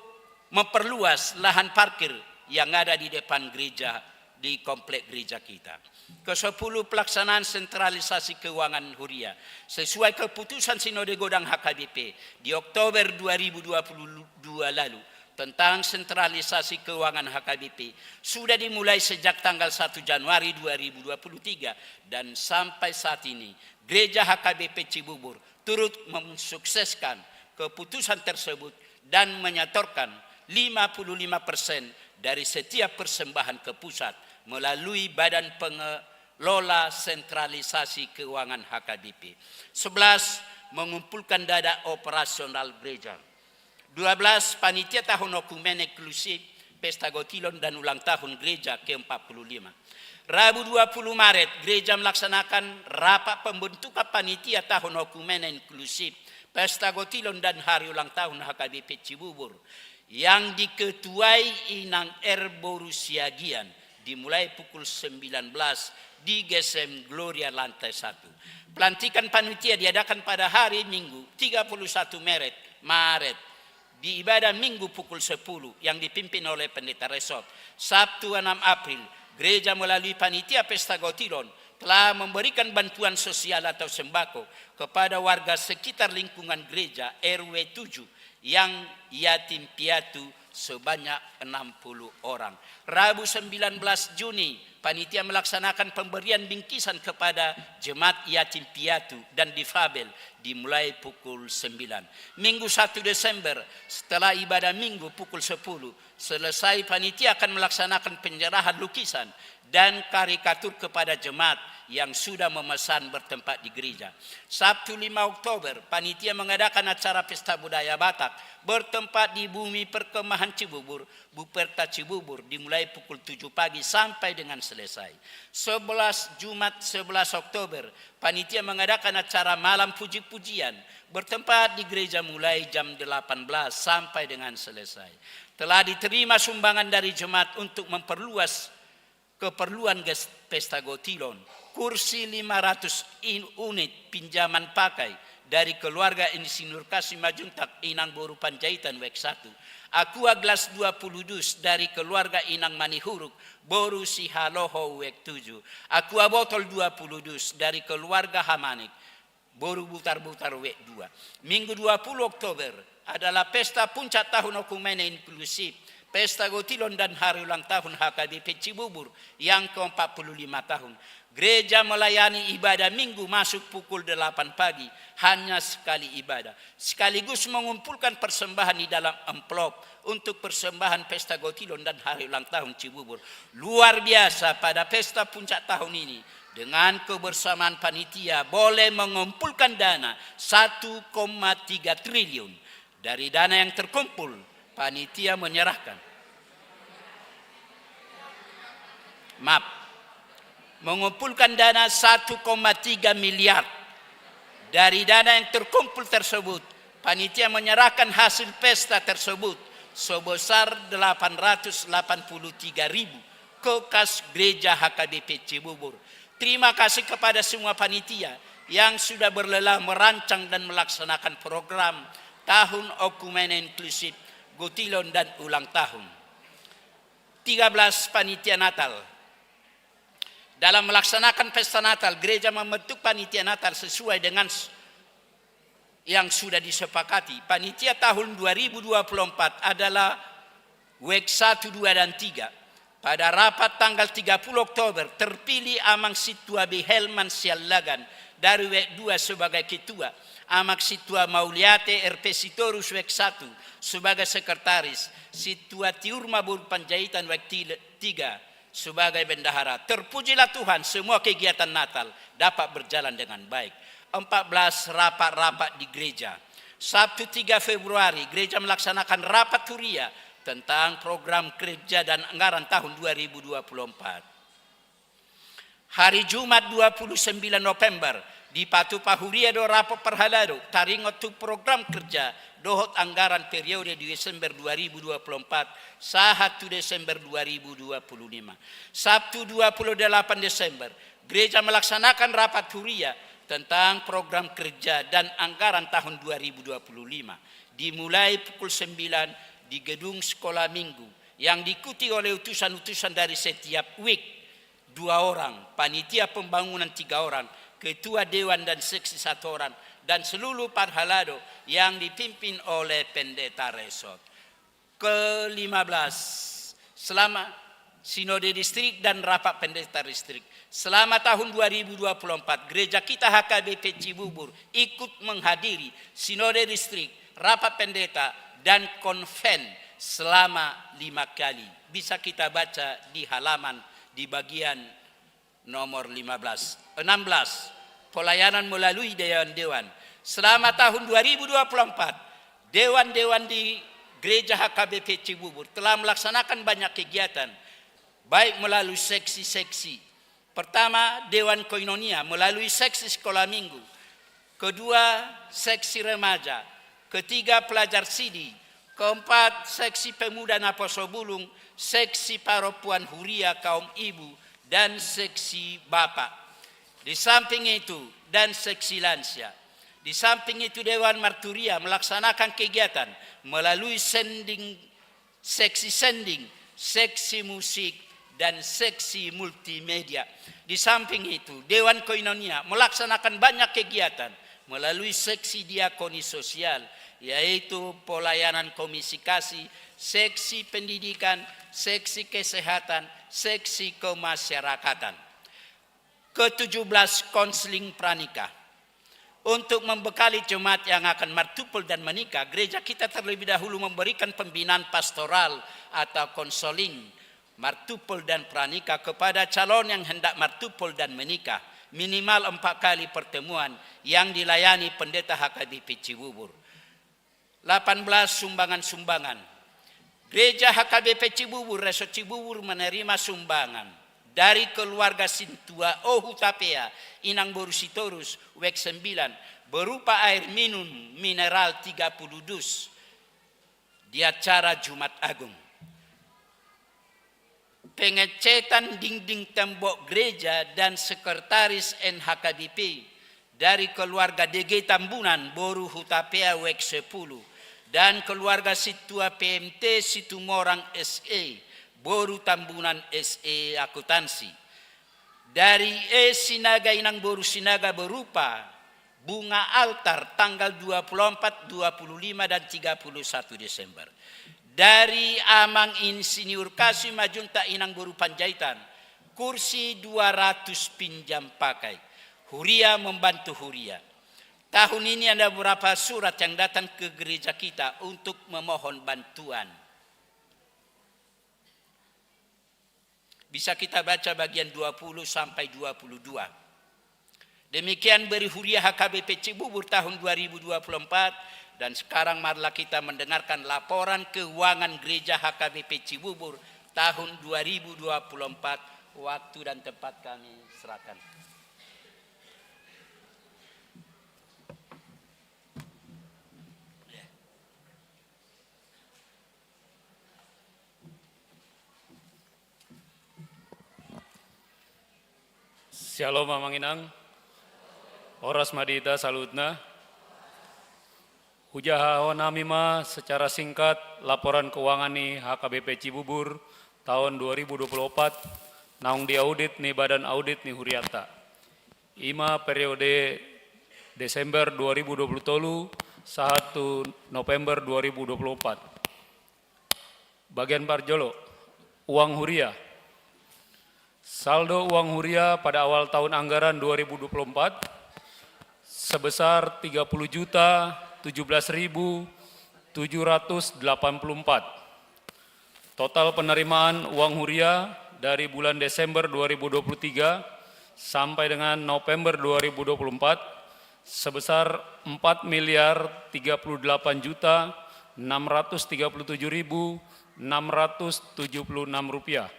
memperluas lahan parkir yang ada di depan gereja, di komplek gereja kita. Kesepuluh, pelaksanaan sentralisasi keuangan huria sesuai keputusan Sinode Godang H K B P di Oktober dua ribu dua puluh dua lalu tentang sentralisasi keuangan H K B P sudah dimulai sejak tanggal satu Januari dua ribu dua puluh tiga dan sampai saat ini Gereja H K B P Cibubur turut mensukseskan keputusan tersebut dan menyetorkan lima puluh lima persen dari setiap persembahan ke pusat melalui Badan Pengelola Sentralisasi Keuangan H K B P. Sebelas, mengumpulkan dana operasional gereja. Dua belas, panitia tahun okumene inklusif, pesta gotilon dan ulang tahun gereja ke empat puluh lima. Rabu dua puluh Maret, gereja melaksanakan rapat pembentukan panitia tahun okumene inklusif, pesta gotilon dan hari ulang tahun H K B P Cibubur yang diketuai Inang R boru Siagian, dimulai pukul sembilan belas di GSM Gloria lantai satu. Pelantikan panitia diadakan pada hari Minggu tiga puluh satu Maret, Maret, di ibadah Minggu pukul sepuluh yang dipimpin oleh Pendeta Resort. Sabtu enam April, gereja melalui panitia pesta gotilon telah memberikan bantuan sosial atau sembako kepada warga sekitar lingkungan gereja R W tujuh yang yatim piatu sebanyak enam puluh orang. Rabu sembilan belas Juni, panitia melaksanakan pemberian bingkisan kepada jemaat yatim piatu dan difabel dimulai pukul sembilan. Minggu satu Desember, setelah ibadah Minggu pukul sepuluh, selesai, panitia akan melaksanakan penyerahan lukisan dan karikatur kepada jemaat yang sudah memesan bertempat di gereja. Sabtu lima Oktober, panitia mengadakan acara Pesta Budaya Batak bertempat di Bumi Perkemahan Cibubur, Buperta Cibubur, dimulai pukul tujuh pagi sampai dengan selesai. Sebelas, Jumat sebelas Oktober, panitia mengadakan acara malam puji-pujian bertempat di gereja mulai jam delapan belas sampai dengan selesai. Telah diterima sumbangan dari jemaat untuk memperluas keperluan ges-, Pesta Gotilon, kursi lima ratus in-, unit pinjaman pakai dari keluarga Insinyur Kasim Simanjuntak, Inang Boru Panjaitan, wijk satu. Aqua gelas dua puluh dus dari keluarga Inang Manihuruk, Boru Sihaloho, wijk tujuh. Aqua botol dua puluh dus dari keluarga Hamanik, Boru Butarbutar, wijk dua. Minggu dua puluh Oktober adalah pesta puncak tahun okumene inklusif, Pesta Gotilon dan Hari Ulang Tahun H K B P Cibubur yang keempat puluh lima tahun. Gereja melayani ibadah Minggu masuk pukul delapan pagi, hanya sekali ibadah, sekaligus mengumpulkan persembahan di dalam amplop untuk persembahan Pesta Gotilon dan Hari Ulang Tahun Cibubur. Luar biasa, pada pesta puncak tahun ini, dengan kebersamaan panitia, boleh mengumpulkan dana satu koma tiga triliun. Dari dana yang terkumpul, panitia menyerahkan, maaf, mengumpulkan dana satu koma tiga miliar. Dari dana yang terkumpul tersebut, panitia menyerahkan hasil pesta tersebut sebesar delapan ratus delapan puluh tiga ribu ke kas gereja H K B P Cibubur. Terima kasih kepada semua panitia yang sudah berlelah merancang dan melaksanakan program tahun okumene inklusif, Gotilon dan ulang tahun. Tiga belas, panitia Natal. Dalam melaksanakan pesta Natal, gereja membentuk panitia Natal sesuai dengan s-, yang sudah disepakati. Panitia tahun dua ribu dua puluh empat adalah wijk satu, dua, dan tiga. Pada rapat tanggal tiga puluh Oktober, terpilih Amang Sintua Bihelman Siallagan dari wijk dua sebagai ketua, Amang Sintua Mauliate R P Sitorus, wijk satu, sebagai sekretaris, Sintua Tiur Mabur Panjaitan, wijk til-, tiga, sebagai bendahara. Terpujilah Tuhan, semua kegiatan Natal dapat berjalan dengan baik. Empat belas, rapat-rapat di gereja. Sabtu tiga Februari, gereja melaksanakan rapat huria tentang program kerja dan anggaran tahun dua ribu dua puluh empat. Hari Jumat dua puluh sembilan November, dipatupa huria do rapat parhalado, taringot tu program kerja dohot anggaran periode Desember dua ribu dua puluh empat sahat tu Desember dua ribu dua puluh lima. Sabtu dua puluh delapan Desember, gereja melaksanakan rapat huria tentang program kerja dan anggaran tahun dua ribu dua puluh lima. Dimulai pukul sembilan di gedung sekolah minggu, yang diikuti oleh utusan-utusan dari setiap wijk, dua orang, panitia pembangunan tiga orang, ketua dewan dan seksi satu orang, dan seluruh parhalado yang dipimpin oleh pendeta resort. Kelima belas, selama sinode distrik dan rapat pendeta distrik. Selama tahun dua ribu dua puluh empat, gereja kita H K B P Cibubur ikut menghadiri sinode distrik, rapat pendeta, dan konven selama lima kali. Bisa kita baca di halaman di bagian nomor lima belas. Enam belas, pelayanan melalui dewan-dewan. Selama tahun dua ribu dua puluh empat, dewan-dewan di Gereja H K B P Cibubur telah melaksanakan banyak kegiatan, baik melalui seksi-seksi. Pertama, Dewan Koinonia melalui seksi sekolah minggu. Kedua, seksi remaja. Ketiga, pelajar sidi. Keempat, seksi pemuda naposobulung, seksi parompuan huria kaum ibu, dan seksi bapak. Di samping itu, dan seksi lansia. Di samping itu, Dewan Marturia melaksanakan kegiatan melalui sending, seksi sending, seksi musik, dan seksi multimedia. Di samping itu, Dewan Koinonia melaksanakan banyak kegiatan melalui seksi diakoni sosial, yaitu pelayanan komisi kasih, seksi pendidikan, seksi kesehatan, seksi kemasyarakatan. Ketujuh belas, konseling pranikah. Untuk membekali jemaat yang akan martumpol dan menikah, gereja kita terlebih dahulu memberikan pembinaan pastoral atau konseling martumpol dan pranikah kepada calon yang hendak martumpol dan menikah, minimal empat kali pertemuan yang dilayani pendeta H K B P Cibubur. Delapan belas, sumbangan-sumbangan. Gereja H K B P Cibubur, Resort Cibubur menerima sumbangan dari keluarga sintua O Hutapea, Inang Boru Sitorus, W X sembilan, berupa air minum mineral tiga puluh dus di acara Jumat Agung. Pengecetan dinding tembok gereja dan sekretaris N H K B P dari keluarga D G Tambunan, Boru Hutapea, W X sepuluh, dan keluarga sintua P M T Situmorang S E, Boru Tambunan S E Akuntansi. Dari E Sinaga, Inang Boru Sinaga, berupa bunga altar tanggal dua puluh empat, dua puluh lima, dan tiga puluh satu Desember. Dari Amang Insinyur Kasimajonta, Inang Boru Panjaitan, kursi dua ratus pinjam pakai. Huria membantu huria. Tahun ini ada beberapa surat yang datang ke gereja kita untuk memohon bantuan. Bisa kita baca bagian dua puluh sampai dua puluh dua. Demikian beri huria H K B P Cibubur tahun dua ribu dua puluh empat, dan sekarang marilah kita mendengarkan laporan keuangan gereja H K B P Cibubur tahun dua ribu dua puluh empat. Waktu dan tempat kami serahkan. Syalom, Amang Inang. Horas ma di hita saluhutna. Hujahahon hami ma secara singkat laporan keuangan ni H K B P Cibubur tahun dua ribu dua puluh empat, naung diaudit ni Badan Audit ni hurianta. I ma periode Desember dua ribu dua puluh tolu sahat tu November dua ribu dua puluh empat. Bagian parjolo, uang huria. Saldo uang huria pada awal tahun anggaran dua ribu dua puluh empat sebesar tiga puluh juta tujuh belas ribu tujuh ratus delapan puluh empat. Total penerimaan uang huria dari bulan Desember dua ribu dua puluh tiga sampai dengan November dua ribu dua puluh empat sebesar empat miliar tiga puluh delapan juta enam ratus tiga puluh tujuh ribu enam ratus tujuh puluh enam rupiah.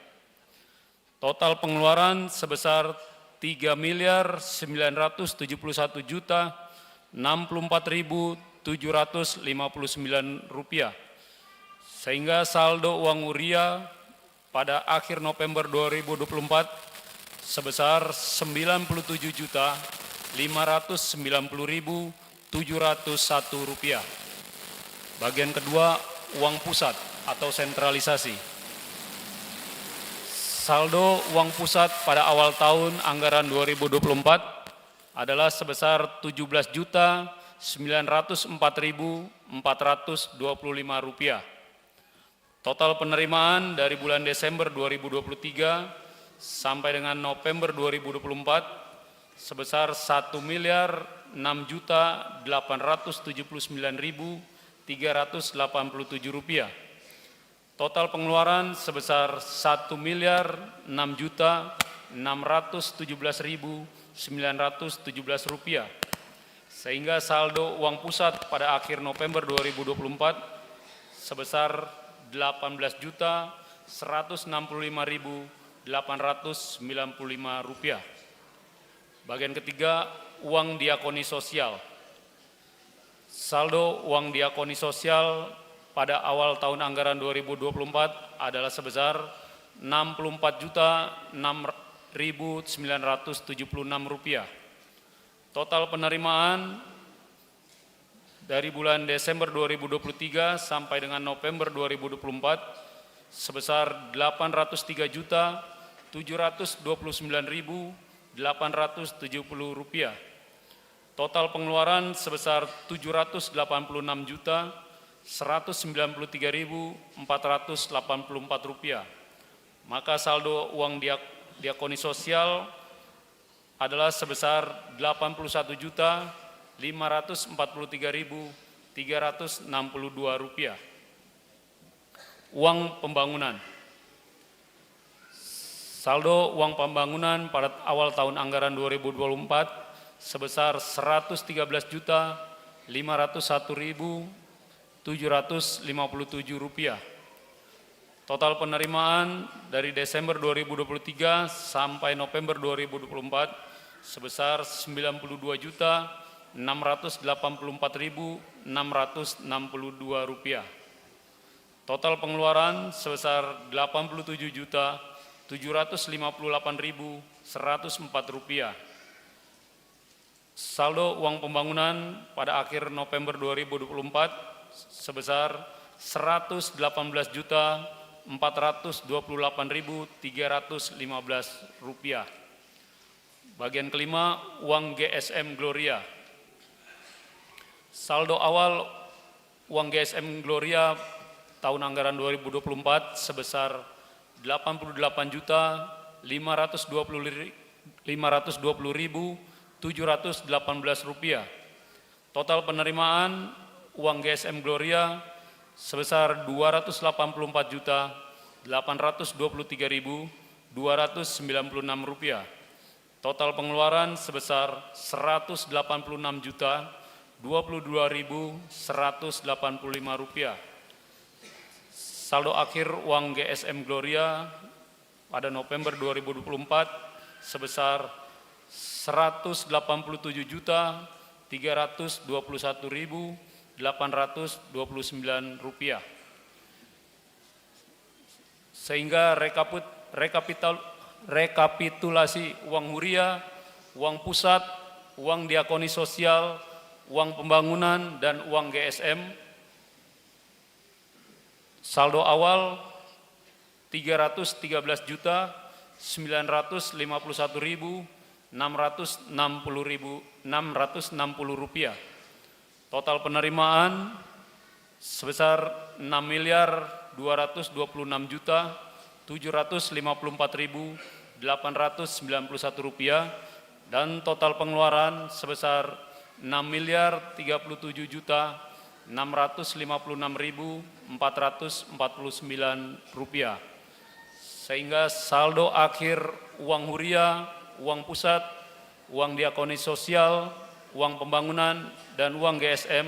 Total pengeluaran sebesar tiga miliar sembilan ratus tujuh puluh satu juta enam puluh empat ribu tujuh ratus lima puluh sembilan rupiah. Sehingga saldo uang huria pada akhir November dua ribu dua puluh empat sebesar sembilan puluh tujuh juta lima ratus sembilan puluh ribu tujuh ratus satu rupiah. Bagian kedua, uang pusat atau sentralisasi. Saldo uang pusat pada awal tahun anggaran dua ribu dua puluh empat adalah sebesar tujuh belas juta sembilan ratus empat ribu empat ratus dua puluh lima rupiah. Total penerimaan dari bulan Desember dua ribu dua puluh tiga sampai dengan November dua ribu dua puluh empat sebesar satu miliar enam juta delapan ratus tujuh puluh sembilan ribu tiga ratus delapan puluh tujuh rupiah. Total pengeluaran sebesar satu miliar enam juta enam ratus tujuh belas ribu sembilan ratus tujuh belas rupiah. Sehingga saldo uang pusat pada akhir November dua ribu dua puluh empat sebesar delapan belas juta seratus enam puluh lima ribu delapan ratus sembilan puluh lima rupiah. Bagian ketiga, uang diakoni sosial. Saldo uang diakoni sosial pada awal tahun anggaran dua ribu dua puluh empat adalah sebesar enam puluh empat juta enam ribu sembilan ratus tujuh puluh enam rupiah. Total penerimaan dari bulan Desember dua ribu dua puluh tiga sampai dengan November dua ribu dua puluh empat sebesar delapan ratus tiga juta tujuh ratus dua puluh sembilan ribu delapan ratus tujuh puluh rupiah. Total pengeluaran sebesar tujuh ratus delapan puluh enam juta seratus sembilan puluh tiga ribu empat ratus delapan puluh empat rupiah. Maka saldo uang diak-, diakoni sosial adalah sebesar delapan puluh satu juta lima ratus empat puluh tiga ribu tiga ratus enam puluh dua rupiah. Uang pembangunan. Saldo uang pembangunan pada awal tahun anggaran dua ribu dua puluh empat sebesar seratus tiga belas juta lima ratus satu ribu tujuh ratus lima puluh tujuh rupiah. Total penerimaan dari Desember dua ribu dua puluh tiga sampai November dua ribu dua puluh empat sebesar sembilan puluh dua juta enam ratus delapan puluh empat ribu enam ratus enam puluh dua rupiah. Total pengeluaran sebesar delapan puluh tujuh juta tujuh ratus lima puluh delapan ribu seratus empat rupiah. Saldo uang pembangunan pada akhir November dua ribu dua puluh empat sebesar seratus delapan belas juta empat ratus dua puluh delapan ribu tiga ratus lima belas rupiah. Bagian kelima, uang G S M Gloria. Saldo awal uang G S M Gloria tahun anggaran dua ribu dua puluh empat sebesar delapan puluh delapan juta lima ratus dua puluh ri-, lima ratus dua puluh ribu tujuh ratus delapan belas rupiah. Total penerimaan uang G S M Gloria sebesar dua ratus delapan puluh empat juta delapan ratus dua puluh tiga ribu dua ratus sembilan puluh enam rupiah. Total pengeluaran sebesar seratus delapan puluh enam juta dua puluh dua ribu seratus delapan puluh lima rupiah. Saldo akhir uang G S M Gloria pada November dua ribu dua puluh empat sebesar seratus delapan puluh tujuh juta tiga ratus dua puluh satu ribu delapan ratus dua puluh sembilan rupiah. Sehingga rekapit-, rekapital-, rekapitulasi uang huria, uang pusat, uang diakoni sosial, uang pembangunan, dan uang G S M, saldo awal tiga ratus tiga belas juta sembilan ratus lima puluh satu ribu enam ratus enam puluh ribu enam ratus enam puluh rupiah. Total penerimaan sebesar enam miliar dua ratus dua puluh enam juta tujuh ratus lima puluh empat ribu delapan ratus sembilan puluh satu rupiah, dan total pengeluaran sebesar enam miliar tiga puluh tujuh juta enam ratus lima puluh enam ribu empat ratus empat puluh sembilan rupiah. Sehingga saldo akhir uang huria, uang pusat, uang diakoni sosial, uang pembangunan, dan uang G S M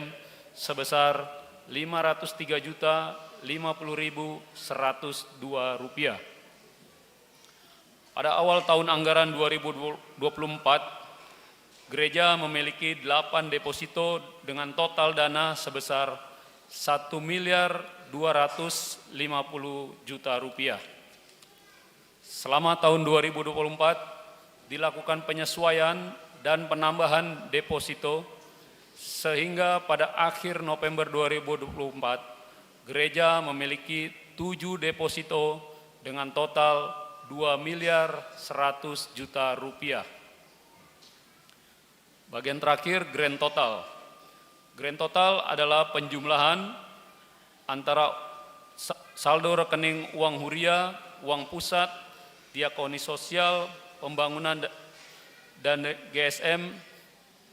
sebesar lima ratus tiga juta lima puluh ribu seratus dua rupiah. Pada awal tahun anggaran dua ribu dua puluh empat, gereja memiliki delapan deposito dengan total dana sebesar satu miliar dua ratus lima puluh juta rupiah. Selama tahun dua ribu dua puluh empat, dilakukan penyesuaian dan penambahan deposito, sehingga pada akhir November dua ribu dua puluh empat, gereja memiliki tujuh deposito dengan total dua miliar seratus juta rupiah. Bagian terakhir, grand total. Grand total adalah penjumlahan antara sa-, saldo rekening uang huria, uang pusat, diakoni sosial, pembangunan da-, dan G S M,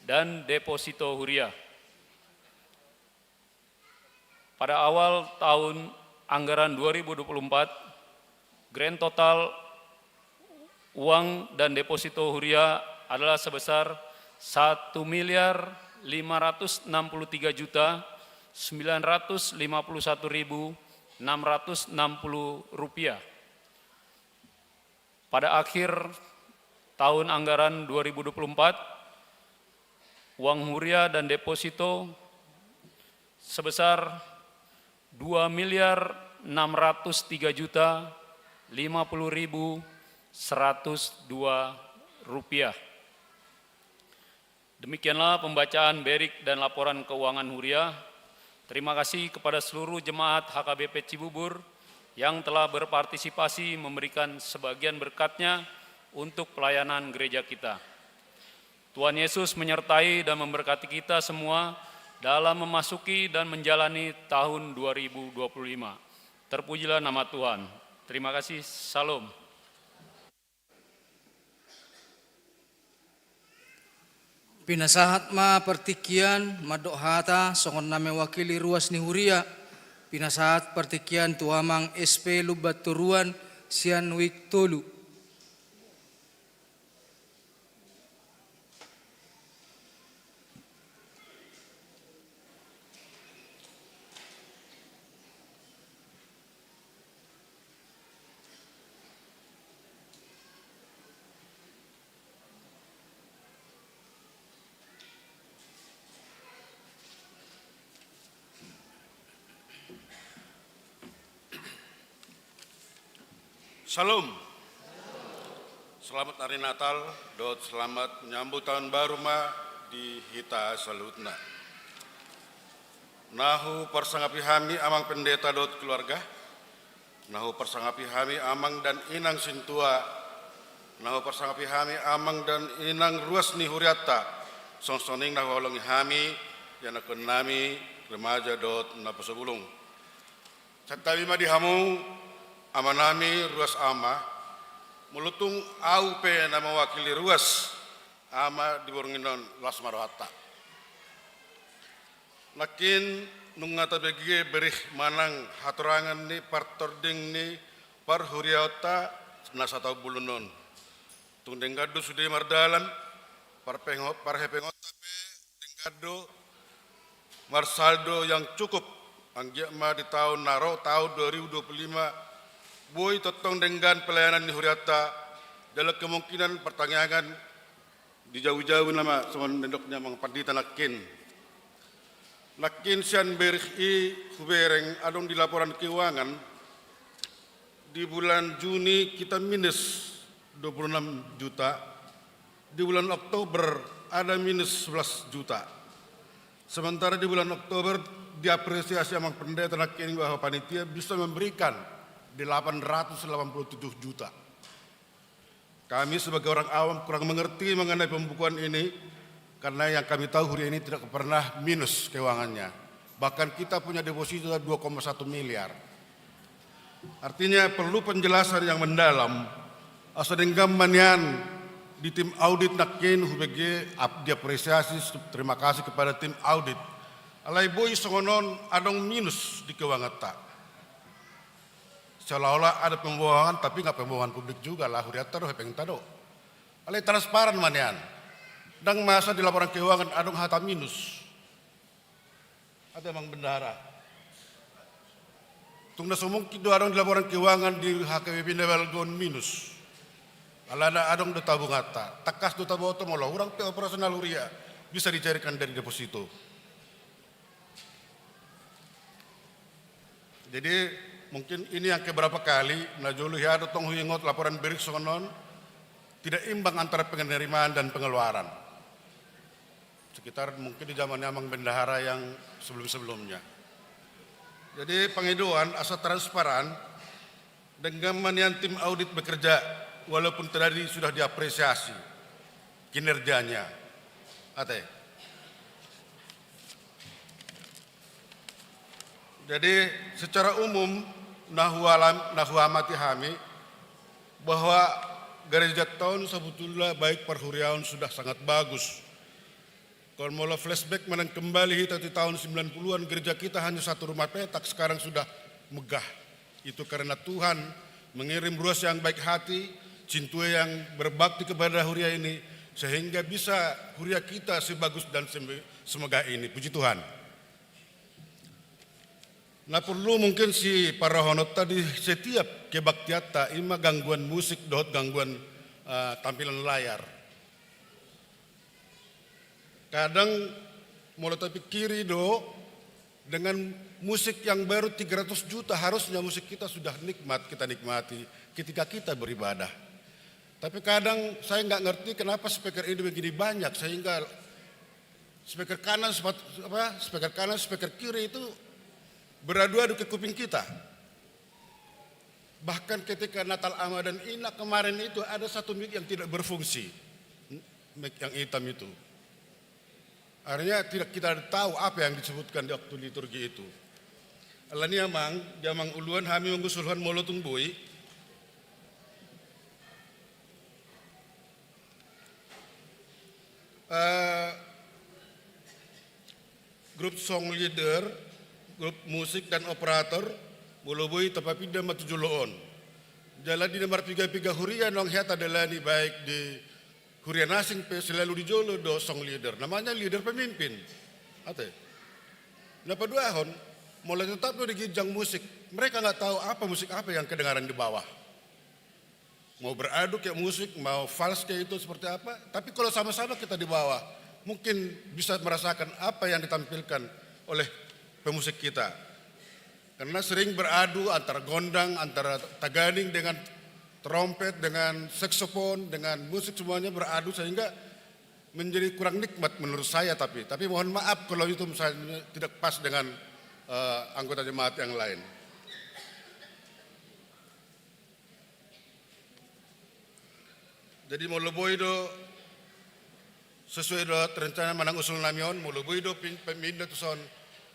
dan deposito huria. Pada awal tahun anggaran dua ribu dua puluh empat, grand total uang dan deposito huria adalah sebesar satu miliar lima ratus enam puluh tiga juta sembilan ratus lima puluh satu ribu enam ratus enam puluh rupiah. Pada akhir tahun anggaran dua ribu dua puluh empat, uang huria dan deposito sebesar dua miliar enam ratus tiga juta lima puluh ribu seratus dua rupiah. Demikianlah pembacaan berik dan laporan keuangan huria. Terima kasih kepada seluruh jemaat H K B P Cibubur yang telah berpartisipasi memberikan sebagian berkatnya untuk pelayanan gereja kita. Tuhan Yesus menyertai dan memberkati kita semua dalam memasuki dan menjalani tahun dua ribu dua puluh lima. Terpujilah nama Tuhan. Terima kasih. Shalom. Pinasahat ma partingkian mandok hata songon na mewakili ruas ni huria. Pinasahat partingkian tu Amang S P Lumban Toruan sian Wijk tolu. Shalom. Selamat hari Natal dohot selamat menyambut tahun baru ma di hita saluhutna. Na huparsangapi hami amang pendeta dohot keluarga, na huparsangapi hami amang dan inang sintua, na huparsangapi hami amang dan inang ruas ni hurianta, songon songon i na huhaholongi hami ianakkonnami remaja dohot naposo bulung. Santabi ma di hamu, amanami ruas ama, molo tung ahu pe na mewakili ruas ama di borngin on, las ma rohanta. Nangkin nunga tabege bereh manang hatorangan ni partording ni parhuriaonta na sataon bolon on. Tung denggan do sude mardalan, parpengo-, parhepengonta pe denggan do marsaldo yang cukup, anggiat ma di taon na ro, taon dua ribu dua puluh lima, boi tongtong denggan pelayanan ni hurianta, jala kemungkinan partangiangan dijauhi-jauhi nama songon nidok ni amang pandita nangkin. Nangkin sian bereh i hubereng adong di laporan keuangan, di bulan Juni kita minus dua puluh enam juta, di bulan Oktober ada minus sebelas juta. Sementara di bulan Oktober diapresiasi amang pendeta nangkin bahwa panitia bisa memberikan delapan ratus delapan puluh tujuh juta. Kami sebagai orang awam kurang mengerti mengenai pembukuan ini, karena yang kami tahu huria ini tidak pernah minus keuangannya. Bahkan kita punya deposito dua koma satu miliar. Artinya perlu penjelasan yang mendalam. Asa denggan ma nian di tim audit nangkin hubege ap-, diapresiasi, terima kasih kepada tim audit. Alai boi songon on adong minus di keuanganta. Seolah-olah ada pembohongan, tapi nggak pembohongan publik juga lah, hurianta do, hepengta do. Alai transparan ma nian. Ndang masa di laporan keuangan adong hata minus. Ate amang bendahara. Tung na so mungkin do adong di laporan keuangan di H K B P na balga on minus. Alana adong do tabunganta. Tangkas do taboto molo hurang pe operasional huria bisa dicairkan dari deposito. Jadi, mungkin ini yang keberapa kali, na jolo hea do tong huingot laporan bereh songon on, tidak imbang antara penerimaan dan pengeluaran. Sekitar mungkin di zaman amang bendahara yang sebelum-sebelumnya. Jadi, pangidoan asa transparan, denggan ma nian tim audit bekerja, walaupun tadi sudah diapresiasi kinerjanya. Ate. Jadi, secara umum, na hualam-, na huamati hami bahwa gereja on sebetulnya baik parhuriaon sudah sangat bagus. Kalau molo flashback manang kembali hita di tahun sembilan puluhan, gereja kita hanya satu rumah petak, sekarang sudah megah. Itu karena Tuhan mengirim ruas yang baik hati, sintua yang berbakti kepada huria ini, sehingga bisa huria kita sebagus dan sembe-, semegah ini. Puji Tuhan. Na porlu mungkin siparrohahononta di setiap kebaktianta, i ma gangguan musik dohot gangguan, eh, tampilan layar. Kadang molo tapikiri do, dengan musik yang baru tiga ratus juta, harusnya musik kita sudah nikmat, kita nikmati ketika kita beribadah. Tapi kadang saya nggak ngerti kenapa speaker ini begini banyak, sehingga speaker kanan, sepat-, apa, speaker kanan, speaker kiri itu beradu-adu ke kuping kita. Bahkan ketika Natal Ama dan Ina kemarin itu ada satu mic yang tidak berfungsi. Mic yang hitam itu. Akhirnya tidak kita tahu apa yang disebutkan di waktu liturgi itu. Alani amang, di amang uluan hami mangusur Tuhan molo tung boi. Eh, grup song leader, grup musik dan operator, molo boi tapapinda ma tu jolo on. Jala di na marpiga-piga huria naung hea tadalani baik di huria na asing pe selalu di jolo do song leader. Namanya leader pemimpin. Ate. Na paduahon, molo tetap do di ginjang musik, mereka nggak tahu apa musik apa yang kedengaran di bawah. Mau beradu kayak musik, mau vals kayak itu seperti apa, tapi kalau sama-sama kita di bawah, mungkin bisa merasakan apa yang ditampilkan oleh pemusik kita. Karena sering beradu antara gondang, antara taganing dengan trompet, dengan saksofon, dengan musik, semuanya beradu sehingga menjadi kurang nikmat menurut saya. Tapi, tapi mohon maaf kalau itu misalnya tidak pas dengan, eh, anggota jemaat yang lain. Jadi molo boi do sesuai do rencana manang usul nami on, molo boi do pin-, pemimpin do tu son,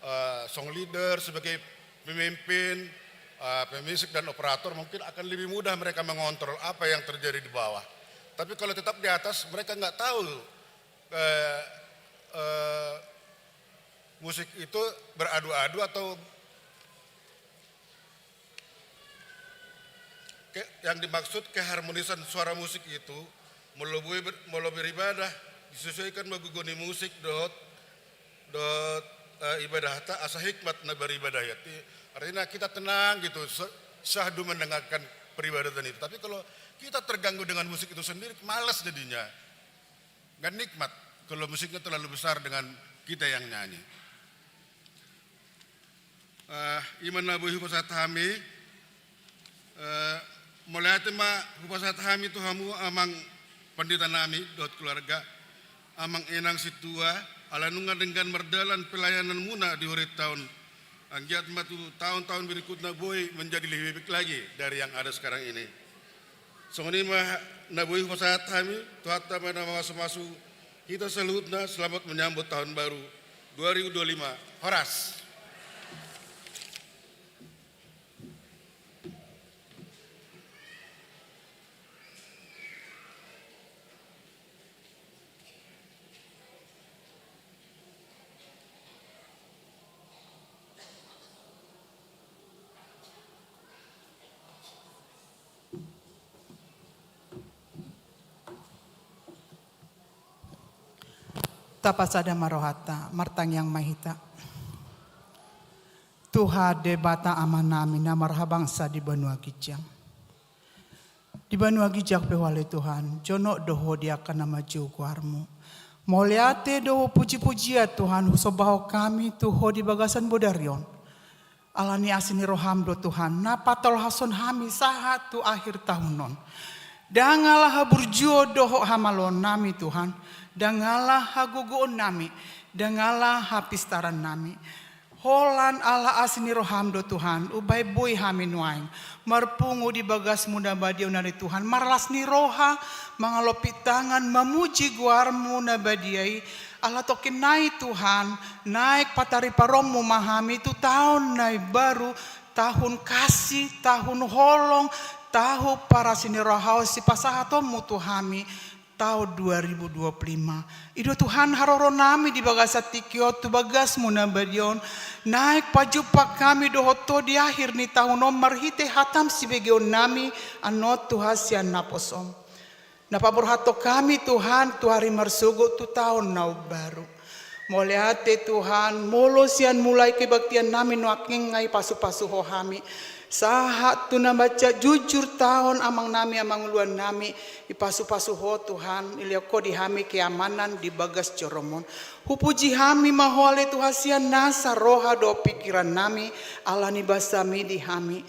eh, song leader sebagai pemimpin, eh, pemusik dan operator, mungkin akan lebih mudah mereka mengontrol apa yang terjadi di bawah. Tapi kalau tetap di atas, mereka nggak tahu, eh, eh, musik itu beradu-adu atau Ke-, yang dimaksud keharmonisan suara musik itu, molo boi ber-, molo beribadah, disesuaikan ma gogo ni musik dohot, dohot, eh, ibadahta, asa hikmat na beribadah i. Arti-, artinya kita tenang gitu, se-, syahdu mendengarkan peribadatan itu. Tapi kalau kita terganggu dengan musik itu sendiri, malas jadinya. Nggak nikmat kalau musiknya terlalu besar dengan kita yang nyanyi. Eh, i ma na boi hupasahat hami, eh, mauliate ma hupasahat hami tu hamu amang pandita nami dohot keluarga, amang inang sintua, ala nunga denggan mardalan pelayananmuna di horita on. Anggiat ma tu tahun-tahun berikutnya boi menjadi lebih baik lagi dari yang ada sekarang ini. Songon i ma na boi hupasahat hami, Tuhanta ma na mamasumasu hita saluhutna, selamat menyambut tahun baru dua ribu dua lima. Horas. Tapasada ma rohanta, martangiang ma hita. Tuhan Debata Amanami na marhabangsa di banua ginjang. Di banua ginjang pe Ho ale Tuhan, jonok do Ho di angka na manjou goarMu. Mauliate do puji-pujian Tuhan, husombahon hami tu Ho di bagasan bodari on. Ala ni asi ni rohaM do Tuhan, na patolhashon hami sahat tu akhir tahun on. Ndang ala haburjuon dohot hamaloonnami Tuhan, ndang ala hagogoonnami, ndang ala hapistarannami. Holan ala asi ni rohaM do Tuhan, umbahen boi hami nuaeng marpungu di bagasMu na badia on ale Tuhan, marlas ni roha, mangalompit tangan, mamuji goarMu na badia i, ala tongkin nai Tuhan, naeng patariparonMu ma hami tu taon na imbaru, tahun kasih, tahun holong, tahun parasi ni roha on sipasahatonMu tu hami, taon dua ribu dua puluh lima. I do Tuhan haroro nami di bagasan tingki on tu bagasMu na badia on. Naeng pajumpang hami dohot Ho di akhir ni taon on marhite hataM sibegeon nami annon Tuhan sian naposoM. Na paborhathon hami Tuhan tu ari marsogot tu taon na umbaru. Mauliate Tuhan, molo sian mulai kebaktian nami nuaeng nga i pasu-pasu Ho hami. Sahat tu na mansai jujur taon amang nami, amang uluan nami, ipasu-pasu Ho Tuhan, ilehon Ho di hami keamanan di bagas joroM on. Hupuji hami ma Ho ale Tuhan sian nasa roha dohot pingkiran nami, ala ni basaMi di hami.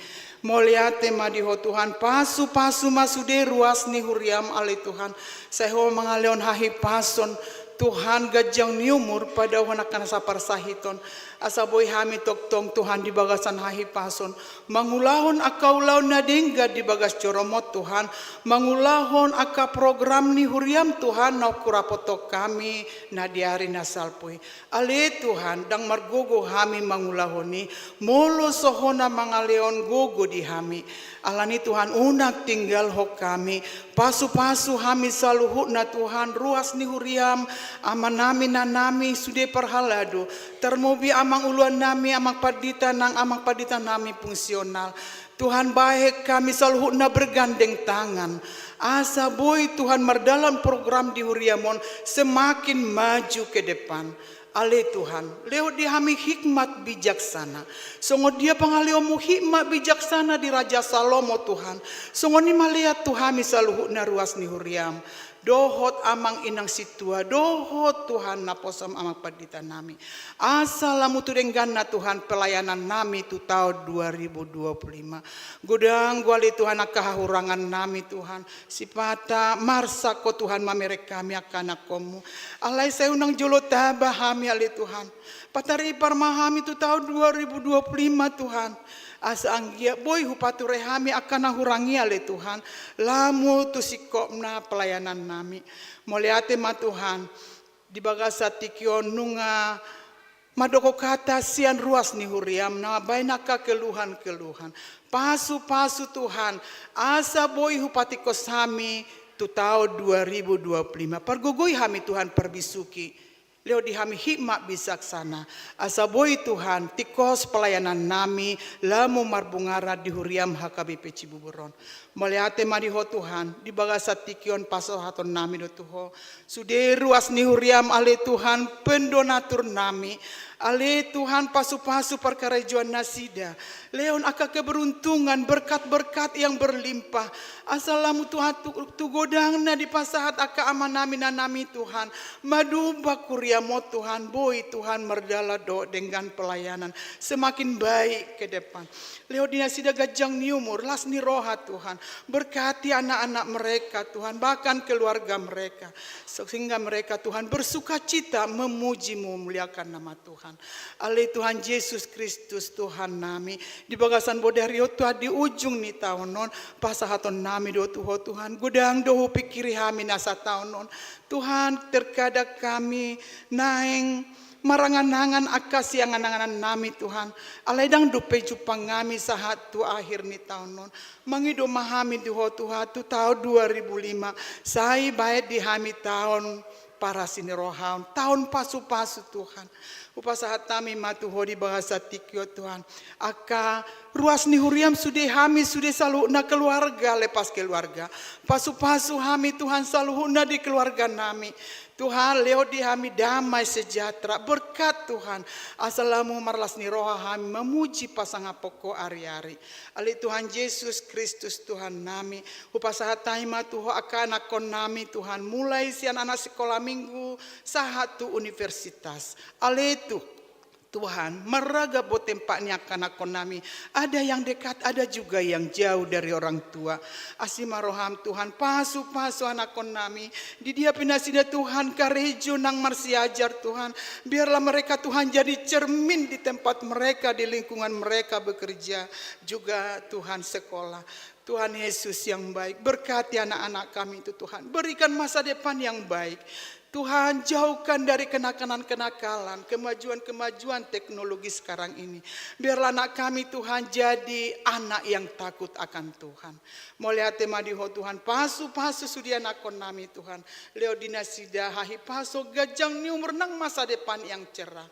Mauliate ma di Ho Tuhan, pasu-pasu ma sude ruas ni huriaM ale Tuhan. Sai Ho mangalehon hahipason, Tuhan ganjang ni umur, padaohon angka na saparsahiton. Asa boi hami tongtong Tuhan di bagasan hahipason. Mangulahon angka ulaon na denggan di bagas joroM on Tuhan. Mangulahon angka program ni huriaM Tuhan, naung hurapothon hami na di ari na salpu i. Ale Tuhan, ndang margogo hami mangulahon i, molo so Ho na mangalehon gogo di hami. Ala ni Tuhan, unang tinggalhon hami, pasu-pasu hami saluhutna Tuhan, ruas ni huriaM, amanami, inanami, sude parhalado, tarlobi amang uluan nami, amang pandita nang amang pandita nami fungsional. Tuhan, bahen hami saluhutna bergandeng tangan. Asa boi Tuhan mardalan program di huriaM on semakin maju ke depan. Ale Tuhan, lehon di hami hikmat bijaksana. Songon dia pangaleonMu hikmat bijaksana di Raja Salomo Tuhan. Songon i ma lean tu hami saluhutna ruas ni huriaM. dohot amang inang sintua, dohot Tuhan naposom amang pandita nami. Asa lam tu dengganna Tuhan pelayanan nami tu taon dua ribu dua puluh lima. Godang do ale Tuhan angka hahurangan nami Tuhan. Sipata marsak Ho Tuhan mamereng hami angka anakkonmu. Alai sai unang jolo taba hami ale Tuhan. Pataripar ma hami tu taon dua ribu dua puluh lima Tuhan. Asa anggiat boi hupature hami angka na hurang i ale Tuhan. Lam tu singkopna pelayanan nami. Mauliate ma Tuhan. Di bagasan tingki on nunga mandok hata sian ruas ni huriam na mambaen angka keluhan-keluhan. Pasu-pasu Tuhan, asa boi hupatingkos hami tu taon dua ribu dua puluh lima. Pargogoi hami Tuhan parbisuhi. Lehon di hami hikmat bijaksana. Asa boi Tuhan, tingkos pelayanan nami, lam marbungaran di huriam H K B P Cibubur on. Mauliate ma di Ho Tuhan, di bagasan tingki on pasahaton nami do tu Ho. Sude ruas ni huriam ale Tuhan, pendonatur nami. Ale Tuhan pasu-pasu parkarejoan nasida. Lehon angka keberuntungan, berkat-berkat yang berlimpah. Asa lam Tuhan tu, tu godangna dipasahat angka amanami nanami Tuhan. Madumba huriam on Tuhan, boi Tuhan mardalan dohot denggan pelayanan. Semakin baik ke depan. Lehon di nasida ganjang ni umur, las ni roha Tuhan. Berkati anak-anak mereka Tuhan, bahkan keluarga mereka. Sehingga mereka Tuhan bersukacita memuji memuliakan nama Tuhan. Ale Tuhan Yesus Kristus Tuhan nami. Di bagasan bodari on Tuhan di ujung ni taon on. Pasahaton nami do tu Ho Tuhan. Godang do hupingkiri hami na sataon on. Tuhan terkadang hami naeng marangan-angan angka siangan-anganan nami Tuhan. Alai ndang dope jumpang hami sahat tu akhir ni taon on. Mangido ma hami tu Ho Tuhan tu taon dua ribu lima. Sai baen di hami taon parasi ni roha on. Taon pasu-pasu Tuhan. Hupasahat hami ma tu Ho di bagasan tingki on Tuhan. Angka ruas ni huriam sude hami sude saluhutna keluarga lepas keluarga. Pasu-pasu hami Tuhan saluhutna di keluarga nami. Tuhan, lehon di hami damai sejahtera, berkat Tuhan. Asa lam marlas ni roha hami memuji pasangaphon Ho ari-ari. Ale Tuhan Yesus Kristus Tuhan nami, hupasahat hami ma tu Ho angka anakkon nami Tuhan, mulai sian anak sikola minggu sahat tu universitas. Ale Tuhan, Tuhan, marragam do tempat ni angka anakkon nami. Ada yang dekat, ada juga yang jauh dari orang tua. Asi ma roham Tuhan, pasu-pasu anakkon nami. Di dia pe nasida Tuhan, karejo nang marsiajar Tuhan. Biarlah mereka Tuhan jadi cermin di tempat mereka, di lingkungan mereka bekerja. Juga Tuhan sekolah. Tuhan Yesus yang baik, berkati anak-anak kami itu Tuhan. Berikan masa depan yang baik. Tuhan, jauhkan dari kenakalan-kenakalan, kemajuan-kemajuan teknologi sekarang ini. Biarlah anak kami, Tuhan, jadi anak yang takut akan Tuhan. Mauliate ma di Ho, Tuhan, pasu-pasu sude anakkon nami, Tuhan. Lehon di nasida hahipason, ganjang ni umur nang masa depan yang cerah.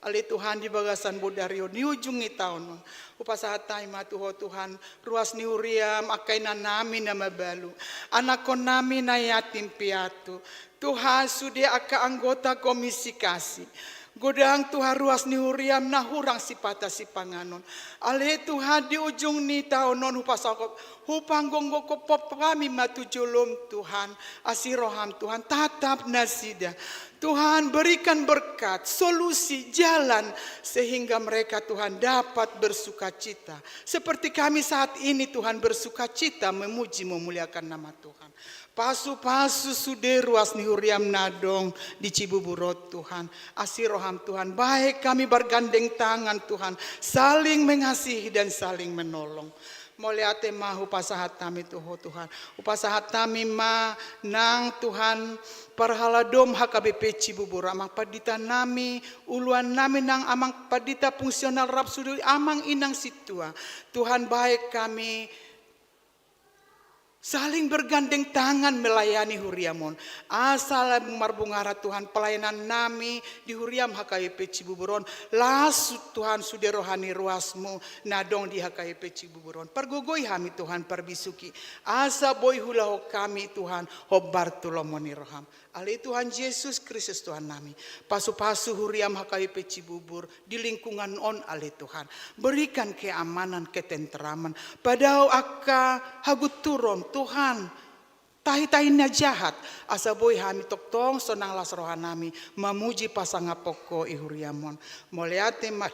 Ale Tuhan, di bagasan bodari on, di ujung ni taon on. Hupasahat hami ma tu Ho, Tuhan, ruas ni huriam, angka inanami na mabalu. Anakkon nami na yatim piatu. Tuhan, sude angka anggota komisi kasih. Godang Tuhan ruas ni huriam na hurang sipata sipanganon. Ale Tuhan, di ujung ni taon on hupasahat, hupanggonggokhon hami ma tu jolom Tuhan. Asi roham Tuhan, tatap nasida. Tuhan, berikan berkat, solusi, jalan, sehingga mereka Tuhan dapat bersukacita. Seperti kami saat ini Tuhan bersukacita memuji memuliakan nama Tuhan. Pasu-pasu sude ruas ni huriam na adong di Cibubur on Tuhan. Asi roham Tuhan, bahen hami bergandeng tangan Tuhan. Saling mengasihi dan saling menolong. Mauliate ma hupasahat hami tu Ho Tuhan. Hupasahat hami ma nang Tuhan parhalado H K B P Cibubur. Amang pandita nami, uluan nami nang amang pandita fungsional rap sude amang inang sintua. Tuhan bahen hami saling bergandeng tangan melayani huriam on. Asa lam marbungaran Tuhan pelayanan nami di huriam H K B P Cibubur on. Las Tuhan sude roha ni ruasmu na adong di H K B P Cibubur on. Pargogoi hami Tuhan parbisuhi. Asa boi huulahon hami Tuhan hombar tu lomo ni roham. Ale Tuhan Yesus Kristus Tuhan nami. Pasu-pasu huriam H K B P Cibubur di lingkungan on ale Tuhan. Berikan keamanan, ketenteraman. Padao angka hagunturon Tuhan. tahi-tahi na jahat, asa boi hami tongtong sonang las rohanami mamuji pasangaphon Ho i huriam on. Mauliate ma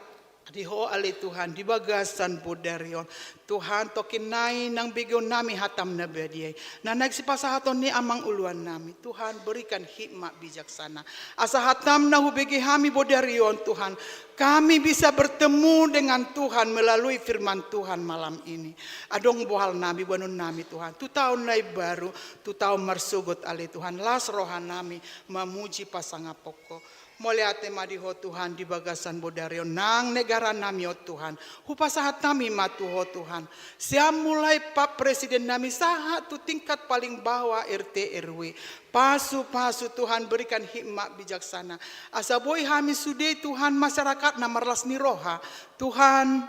di Ho ale Tuhan di bagasan bodari on. Tuhan, tongkin nai nang begeonnami hatam na badia i, na naeng sipasahaton ni amang uluannami. Tuhan, berikan hikmat bijaksana, asa hatam na hubege hami bodari on, Tuhan, kami bisa bertemu dengan Tuhan melalui firman Tuhan malam ini. Adong bohalnami, boanonnami, Tuhan, tu taon na imbaru, tu taon marsogot ale Tuhan, las rohanami mamuji pasangaphon Ho. Mauliate ma di Ho Tuhan di bagasan bodari on nang negaranami on, Tuhan. Hupasahat hami ma tu Ho, Tuhan, sian mulai Pak Presidennami sahat tu tingkat paling bawah R T R W. Pasu-pasu, Tuhan, berikan hikmat bijaksana, asa boi hami sude, Tuhan, masyarakat na marlas ni roha, Tuhan,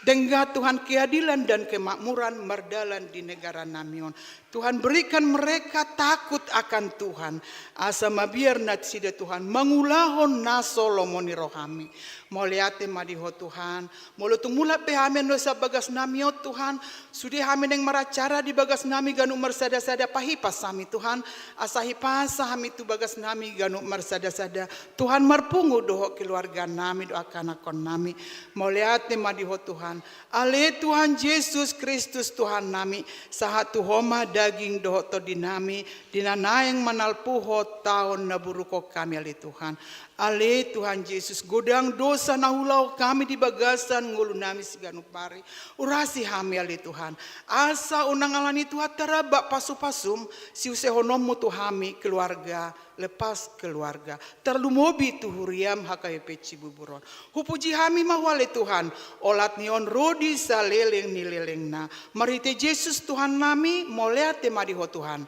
denggan, Tuhan, keadilan dan kemakmuran mardalan di negaranami on. Tuhan, berikan mereka takut akan Tuhan, asa mabiar nasida, Tuhan, mangulahon na so lomo ni rohami. Mauliate ma di Ho, Tuhan. Molo tung mulak pe hami annon sian bagasnami on, Tuhan, sude hami naeng maracara di bagasnami ganup marsada-sada, pahipas hami, Tuhan, asa hipasa hami tu bagasnami ganup marsada-sada, Tuhan, marpungu dohot keluarganami dohot angka anakkonnami. Mauliate ma di Ho, Tuhan. Ale Tuhan Jesus Kristus, Tuhannami, sahat tu Ho ma daging dohot tondinami di na naeng manalpuhon taon na buruk on hami, ale Tuhan. Ale Tuhan Jesus, godang dosa na huulahon hami di bagasan ngolunami siganup ari. Urasi hami, ale Tuhan, asa unang alani, Tuhan, tarabak pasu-pasum siusehononmu tu hami keluarga lepas keluarga, tarlumobi tu huriam H K B P Cibubur on. Hupuji hami ma Ho, ale Tuhan, olat ni on ro di saleleng ni lelengna. Marhite Jesus Tuhannami, mauliate ma di Ho, Tuhan.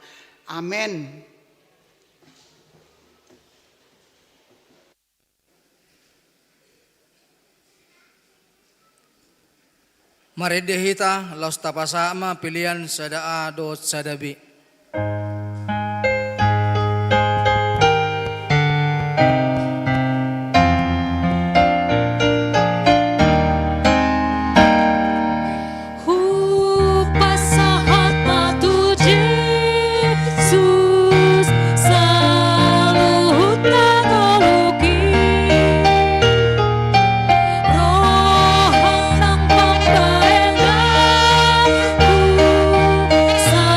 Amen. Marende hita, laos tapasahat ma pelean sada A dohot sada B. Hupasahat ma tu Jesus saluhut na ngolungki, roham nang pambahenanku, sa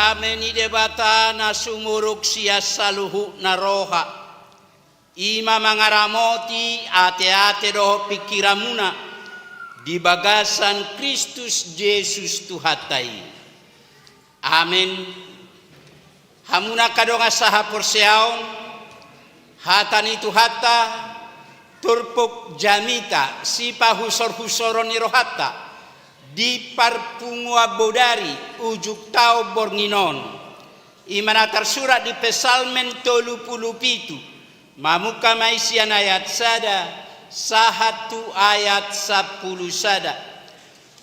Dame ni Debata na sumurung sian saluhutna roha, i ma mangaramoti ateate dohot pingkiranmuna di bagasan Kristus Jesus Tuhanta i. Amen. Hamu angka dongan sahaporseaon, hata ni Tuhanta, turpuk jamita, sipahusorhusoron ni rohanta di parpunguan bodari, ujung taon borngin on. I ma na tarsurat di Psalmen tolu pulu pitu, mamungka ma i sian ayat sada sahat tu ayat sampulu sada.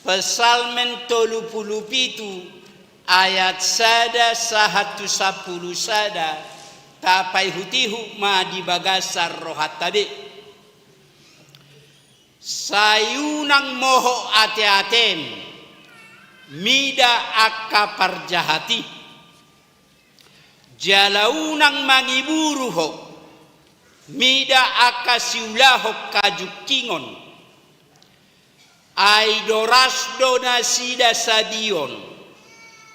Psalmen tolu pulu pitu ayat sada sahat tu sampulu sada, tapaihutihut ma di bagasan rohanta be. Sai unang mohop ateatem mida angka parjahat i. Jala unang mangiburu ho mida angka siulahon hajungkingon. Ai doras do nasida sabion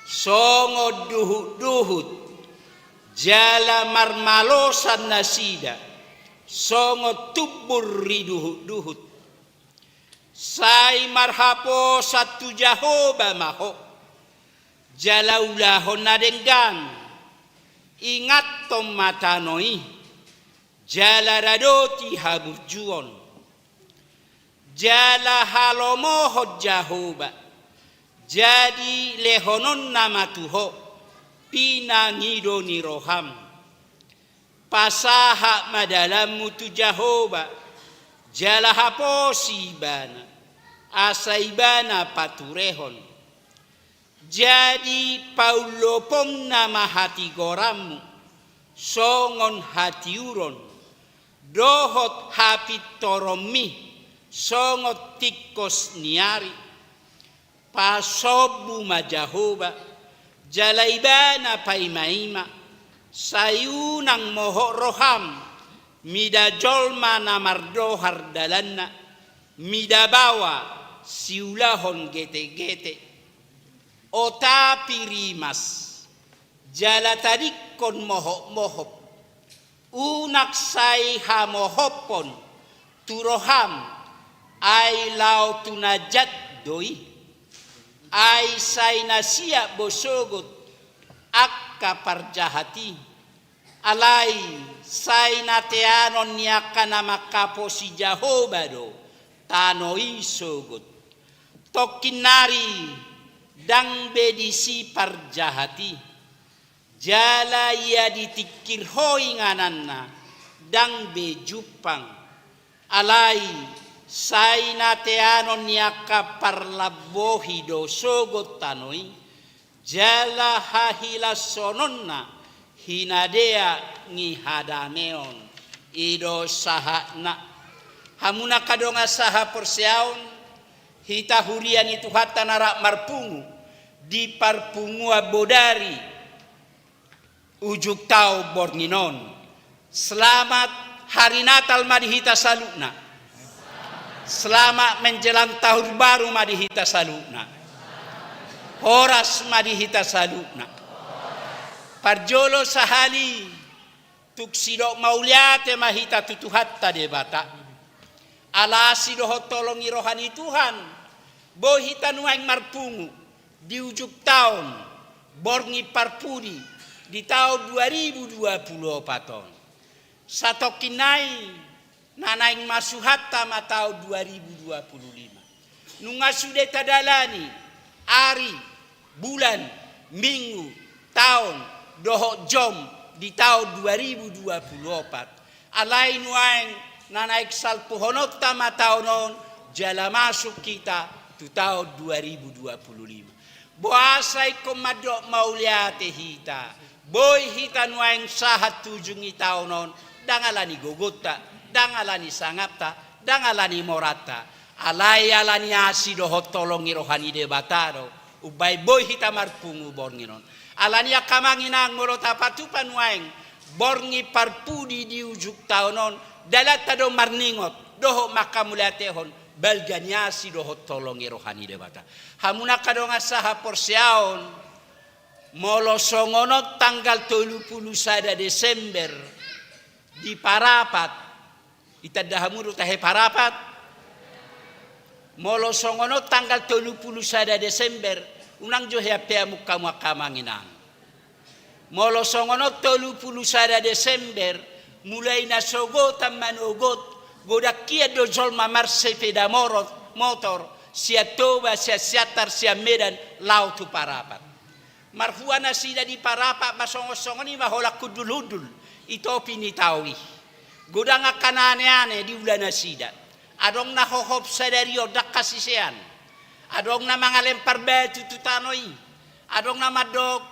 songon duhutduhut, jala marmalosan nasida songon tumbur ni duhutduhut. Sai marhaposan tu Jahowa ma ho, jala ulahon na denggan. Ingathon ma tano i, jala radoti haburjuon. Jala halomohon Jahowa, jadi lehononna ma tu ho pinangido ni roham. Pasahat ma dalanmu tu Jahowa, jala haposi Ibana, asa Ibana paturehon. Jadi paulloponna ma hatigoranmu songon hatiuron, dohot hapintoronmi songon tingkos ni ari. Pasombu ma Jahowa, jala Ibana paimaima. Sai unang mohop roham mida jolma na mardohar dalanna, mida baoa siulahon getegete. Ota pirimas, jala tadingkon mohopmohop. Unang sai hamohophon tu roham, ai laho tu na jat do i. Ai sai na siap bo sogot angka parjahat i. Alai sai na teanon ni angka na manghaposi Jahowa do tano i sogot. Tongkin nari ndang be disi parjahat i. Jala ia ditingkir ho ingananna ndang be jumpang. Alai sai na teanon ni angka parlambohi do sogot tano i. Jala hahilashononna hinadeak ni hadameon. I do sahatna. Hamu angka dongan sahaporseaon, hita huria ni Tuhanta na rap marpungu di parpunguan bodari, ujung taon borngin on. Selamat Hari Natal ma di hita saluhutna. Selamat menjelang tahun baru ma di hita saluhutna. Horas ma di hita saluhutna. Parjolo sahali, tung sidok mauliate ma hita tu Tuhanta Debata. Ala asi dohot holong ni roha ni Tuhan, boi hita nuaeng marpungu di ujung taon borngin parpudi di taon dua ribu dua puluh opat on. Satongkin nai na naeng masuhanta ma taon dua ribu dua puluh lima. Nunga sude tadalani ari, bulan, minggu, taon, dohot jom di taon dua ribu dua puluh opat. Alai nuaeng na naeng salpuhononta ma taon on, jala masuk hita tu taon dua ribu dua puluh lima. Boasa ingkon mandok mauliate hita? Boi hita nuaeng sahat tu ujung ni taon on, ndang ala ni gogonta, ndang ala ni sangapta, ndang ala ni moranta. Alai ala ni asi dohot holong ni roha ni Debata do umbahen boi hita marpungu borngin on. Ala ni i angka amang inang, molo tapatupa nuaeng borngin parpudi di ujung taon on, dalanta do marningot dohot manghamauliatehon balga ni asi dohot holong ni roha ni Debata. Hamu angka dongan sahaporseaon, Molo songon on tanggal tolu pulu sada Desember di Parapat, itanda hamu do tahe Parapat? Molo songon on tanggal tolu pulu sada Desember, unang jo hean pe amuk hamu angka amang inang. Molo songon on tolu pulu sada Desember, mulai nasogotan manogot, godang hian do jolma marsepeda morot, motor, sian Toba, sian Siantar, sian Medan, laho tu Parapat. Marhua nasida di Parapat, ma songon-songon i ma holan hundul-hundul i topi ni tao i. Godang angka na ane-ane diula nasida. Adong na hohop sadari on ndang hasisean. Adong na mangalempar batu tu tano i. Adong na mandok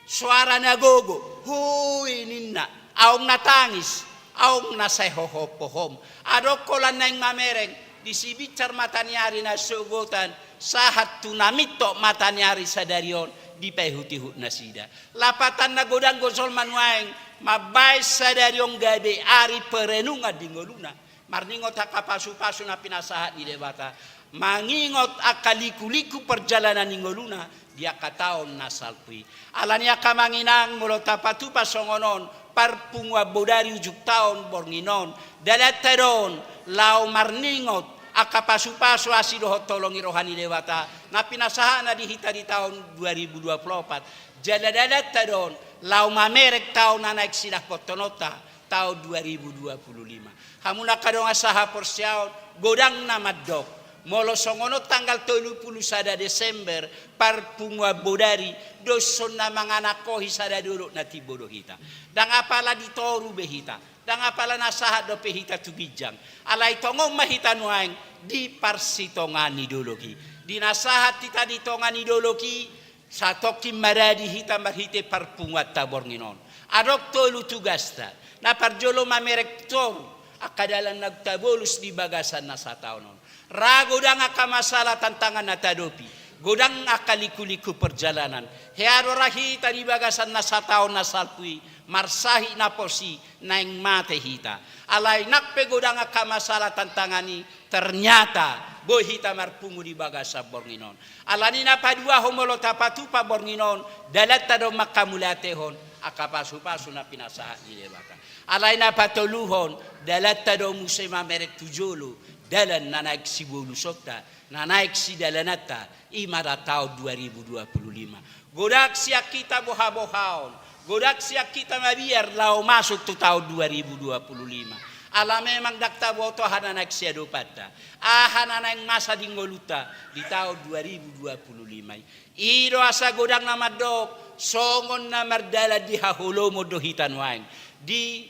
soara na gogo, "Hui," ninna, "aong na tangis, aong na sai hohop-hohom." Adong holan naeng mamereng, disi binsar mataniari nasogotan, sahat tu na mintok mataniari sadari on dipaihut-ihut nasida. Lapatanna, godang do jolma nuaeng mambaen sadari on gabe ari perenungan di ngoluna. Marningot angka pasu-pasu na pinasahat ni Debata, mangingot angka liku-liku perjalanan ni ngoluna di angka taon na salpu i. Alani i angka amang inang, molo tapatupa songon on, parpunguan bodari ujung taon borngin on, dalanta do on laho marningot angka pasu-pasu, asi dohot holong ni roha ni Debata na pinasahatna di hita di taon dua ribu dua pulu opat. Jala dalanta do on laho mamereng taon na naeng silangkonhononta, taon dua ribu dua pulu lima. Hamu na angka dongan sahaporseaon, godang na mandok, molo songon on tanggal tolu pulu sada Desember, parpunguan bodari, dos on na manganangkohi sada dolok na timbo do hita. Ndang apala di toru be hita, ndang apala na sahat dope hita tu ginjang. Alai tongon ma hita nuaeng di parsitongaan ni dolok i. Di na sahat hita di tonga ni dolok i, satongkin maradi hita marhite parpunguanta borngin on. Adong tolu tugasta. Na parjolo, mamereng toru angka dalan naung tabolus di bagasan na sataon on. Ra godang angka masalah tantangan na tadopi, godang angka liku-liku perjalanan. Hea do ra hita di bagasan na sataon na salpu i, marsahit na pos i naeng mate hita. Alai nang pe godang angka masalah tantangan i, ternyata boi hita marpungu di bagasan borngin on. Alani i na paduahon, molo tapatupa borngin on, dalanta do on manghamauliatehon angka pasu-pasu na pinasahat ni Debata. Alai na patoluhon, dalanta do on muse mamereng tu jolo dalan na naeng sibolusonta, na naeng sidalananta, i ma da taon dua ribu dua pulu lima. Godang sian hita boha-bohaon, godang sian hita mabiar laho masuk tu taon dua ribu dua pulu lima. Ala memang ndang taboto aha na naeng siadopanta, aha na naeng masa di ngolunta di taon dua ribu dua pulu lima i. I do asa godang na mandok, songon na mardalan di haholomon do hita nuaeng, di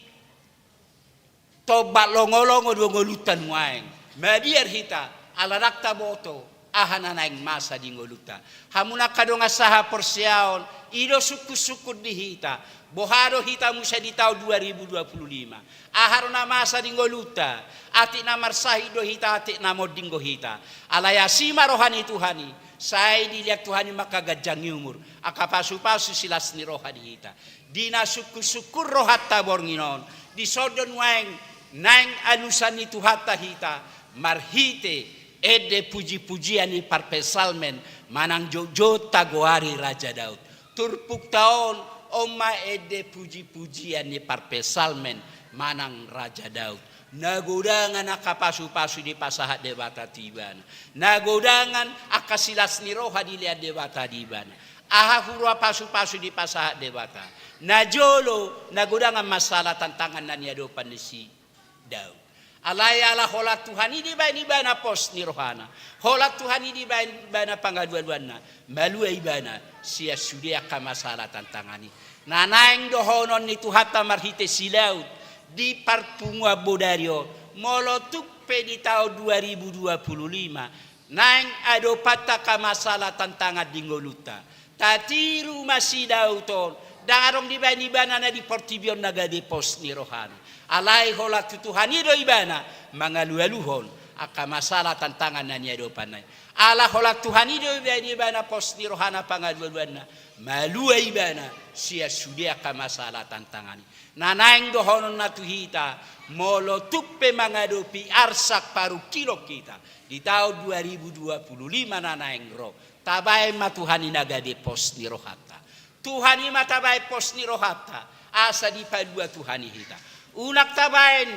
tombak longo-longo do ngolunta nuaeng. Mabiar hita, ala ndang taboto aha na naeng masa di ngolunta. Hamu na angka dongan sahaporseaon, i do sungkun-sungkun di hita. Boha do hita muse di taon dua ribu dua pulu lima? Aha do na masa di ngolunta? Atik na marsahit do hita, atik na monding do hita? Alai asi ma roha ni Tuhan i, sai dilehon Tuhan i ma angka ganjang ni umur, angka pasu-pasu, silas ni roha di hita. Di na sungkun-sungkun rohanta borngin on, dison do nuaeng naeng alusan ni Tuhanta hita, marhite ende puji-pujian ni parpsalmen manang jotjot tagoari Raja Daud. Turpukta on, on ma ende puji-pujian ni parpsalmen manang Raja Daud. Na godangan angka pasu-pasu dipasahat Debata tu ibana. Na godangan angka silas ni roha dilehon Debata di ibana. Aha huroa pasu-pasu dipasahat Debata? Na jolo, na godangan masalah tantangan na niadopan ni si Daud. Alai ala holan Tuhan i dibaen ibana pos ni rohana, holan Tuhan i dibaen ibana pangalualuanna, malua ibana sian sude angka masalah tantangan i. Na naeng dohonon ni Tuhanta marhite si Daud di parpunguan bodari on, molo tung pe di taon dua ribu dua pulu lima naeng adopanta angka masalah tantangan di ngolunta, tatiru ma si Daud on, ndang adong dibaen ibana na di portibi on na gabe pos ni rohana. Alai holan tu Tuhan i do ibana mangalualuhon angka masalah tantangan na niadopanna i. Ala holan Tuhan i do dibaen ibana pos ni rohana pangalualuanna, malua ibana sian sude angka masalah tantangan i. Na naeng dohononna tu hita, molo tung pe mangadopi arsak parungkilon hita di taon dua ribu dua pulu lima na naeng ro, tabaen ma Tuhan i na gabe pos ni rohanta. Tuhan i ma tabaen pos ni rohanta, asa dipalua Tuhan i hita. Unang tabaen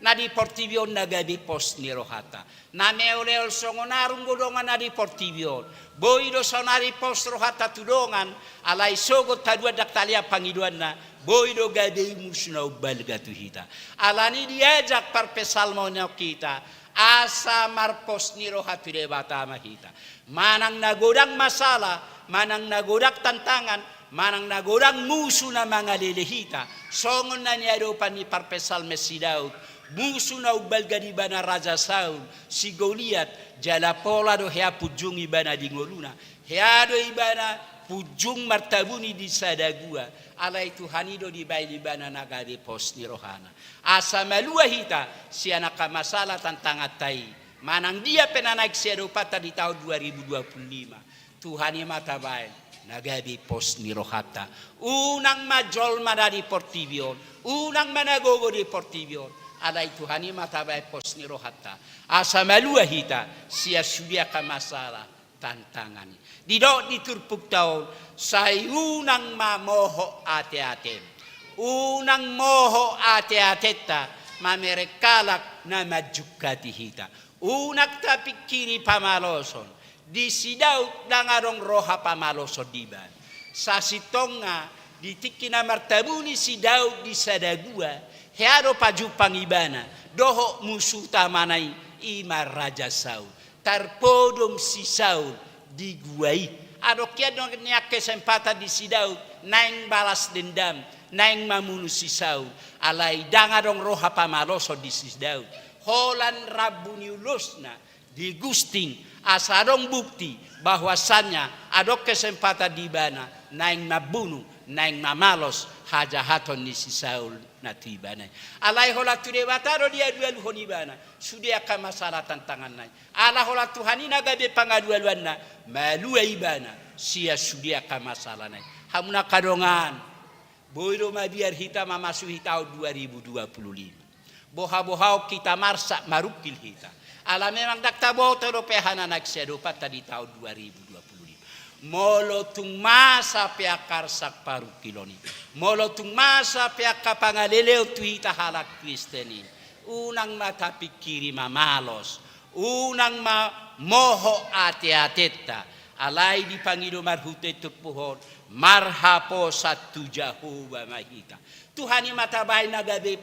na di portibi on na gabe pos ni rohanta. Na meoleol songon arung do dongan na di portibi on. Boi do saonari pos rohanta tu dongan, alai sogot haduan ndang talean pangidoanna, boi do gabe i musu na umbalga tu hita. Alani diajak parpsalmen on hita, asa marpos ni roha tu Debata ma hita. Manang na godang masalah, manang na godang tantangan, manang na godang musu na mangalele hita, songon na niadopan ni parpsalmen si Daud, musu na umbalga di ibana Raja Saul, si Goliat, jala pola do hea punjung ibana di ngoluna, hea do ibana punjung martabuni di sada gua, alai Tuhan i do dibaen ibana na gabe pos ni rohana. Asa malua hita sian angka masalah tantanganta i, manang dia pe na naeng siadopanta di taon dua ribu dua puluh lima. Tuhan i ma tabaen na gabe pos ni rohanta. Unang ma jolma na di portibi on, unang ma na gogo di portibi on, alai Tuhan i ma tabaen pos ni rohanta. Asa malua hita sian sude angka masalah tantangan i. Didok di turpukta on, sai unang ma mohop ateatem. Unang mohop ateatenta mamereng halak na manjungkati hita. Unang tapingkiri pamaloson. Di si Daud ndang adong roha pamaloson di ibana. Sasintongna di tingki na martabuni si Daud di sada gua, hea do pajumpang ibana dohot musu utamana i, i ma Raja Saul. Tarpodom si Saul di gua i. Adong hian do nian kesempatan di si Daud naeng balas dendam, naeng mamunu si Saul. Alai ndang adong roha pamaloson di si Daud. Holan rambu ni ulosna digusting asa adong bukti bahwasannya adong kesempatan di ibana naeng mambunu, naeng mamalos hajahaton ni si Saul na tu ibana i. Alai holan tu Debata do dialualuhon ibana sude angka masalah tantanganna i. Ala holan Tuhan i na gabe pangalualuanna, malua ibana sian sude angka masalahna i. Hamu na angka dongan, boi do mabiar hita mamasuhi taon dua ribu dua puluh lima. Boha-boha on hita marsak marungkil hita. Ala memang ndang taboto dope aha na naeng siadopanta di taon dua ribu dua puluh lima. Molo tung masa pe angka arsak parungkilon i, molo tung masa pe angka pangaleleon tu hita halak Kristen i, unang ma tapingkiri mamalos, unang ma mohop ateatenta. Alai dipangido marhite turpuk on, marhaposan tu Jahowa ma hita. Tuhan i ma tabaen na gabe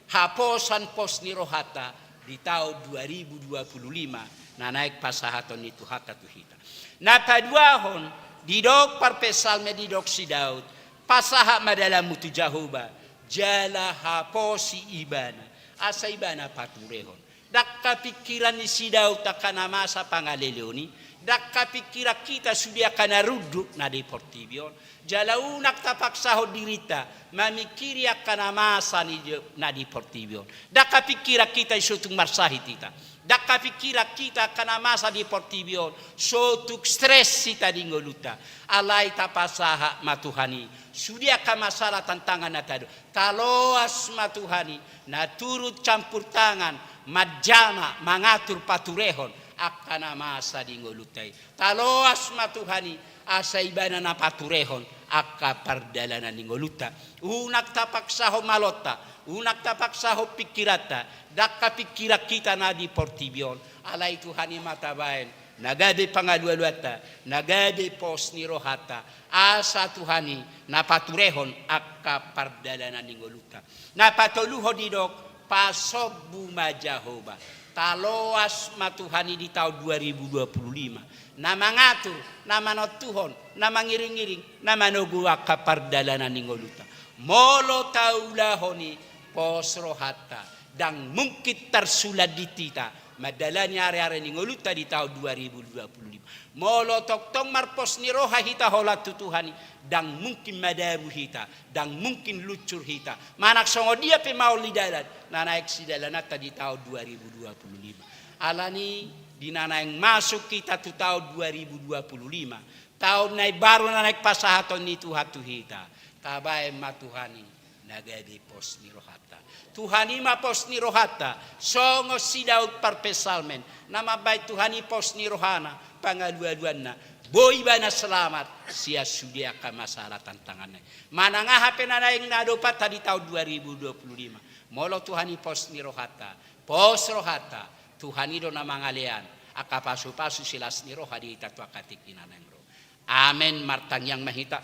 haposan pos ni rohanta di taon dua ribu dua puluh lima na naeng pasahaton ni Tuhanta tu hita. Na paduahon, didok parpsalmen, didok si Daud, pasahat ma dalanmu tu Jahowa, jala haposi ibana, asa ibana paturehon. Ndang hapingkiran ni si Daud angka na masa pangaleleon i, ndang hapingkiran hita sude angka na runduk na di portibi on, jala unang tapaksahon dirinta mamingkiri angka na masa ni, na di portibi on. Ndang hapingkiran hita i so tung marsahit hita. Ndang hapingkiran hita angka na masa di portibi on so tung stres hita di ngolunta. Alai tapasahat ma Tuhan i sude angka masalah tantangan na tadok. Taloas ma Tuhan i na turut campur tangan, manjama, mangatur, paturehon angka na masa di ngolunta i. Taloas ma Tuhan i asa ibana na paturehon angka pardalanan ni ngolunta. Unang tapaksahon malonta, unang tapaksahon pingkiranta, ndang hapingkiran hita na di portibi on. Alai Tuhan i ma tabaen na gabe pangalualuanta, na gabe pos ni rohanta, asa Tuhan i na paturehon angka pardalanan ni ngolunta. Na patoluhon didok, pasombu ma Jahowa. Taloas ma Tuhan i di taon dua ribu dua puluh lima, na mangatur, na manontuhon, na mangiringiring, na manogu angka pardalanan ni ngolunta. Molo taulahon i pos rohanta, ndang mungkin tarsulandit hita mandalani areare ni ngolunta di taon dua ribu dua puluh lima. Molo tongtong marpos ni roha hita holan tu Tuhan i, ndang mungkin madabu hita, ndang mungkin luncur hita. Manang songon dia pe maol ni dalan na naeng sidalananta di taon dua ribu dua puluh lima. Alani, di na naeng masuk hita tu taon dua ribu dua puluh lima, taon na imbaru na naeng pasahaton ni Tuhan tu hita, tabaen ma Tuhan i na gabe pos ni rohanta. Tuhan i ma pos ni rohanta, songon si Daud parpsalmen na mambaen Tuhan i pos ni rohana, pangalualuanna. Boi ibana selamat sian sude angka masalah tantanganna i. Manang aha pe na naeng na dapot di taon dua ribu dua puluh lima. Molo Tuhan i pos ni rohanta, pos rohanta, Tuhan i do na mangalean angka pasu-pasu silas ni roha di hita tu angka tingki na naeng ro. Amen. Martangiang ma hita.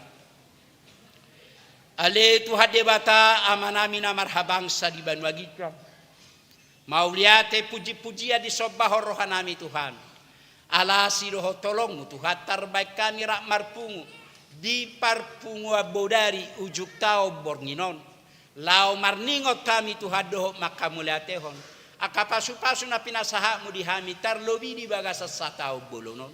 Ale Tuhan Debata, Amanami na marhabangsa di banua ginjang. Mauliate puji-pujian disombahon rohanami Tuhan. Ala asi dohot holongmu Tuhan tarbaen hami rap marpungu di parpunguan bodari ujung taon borngin on. Laho marningot hami Tuhan dohot mangkamauliatehon angka pasu-pasu na pinasahatmu di hami tarlobi di bagasan sataon bolon on.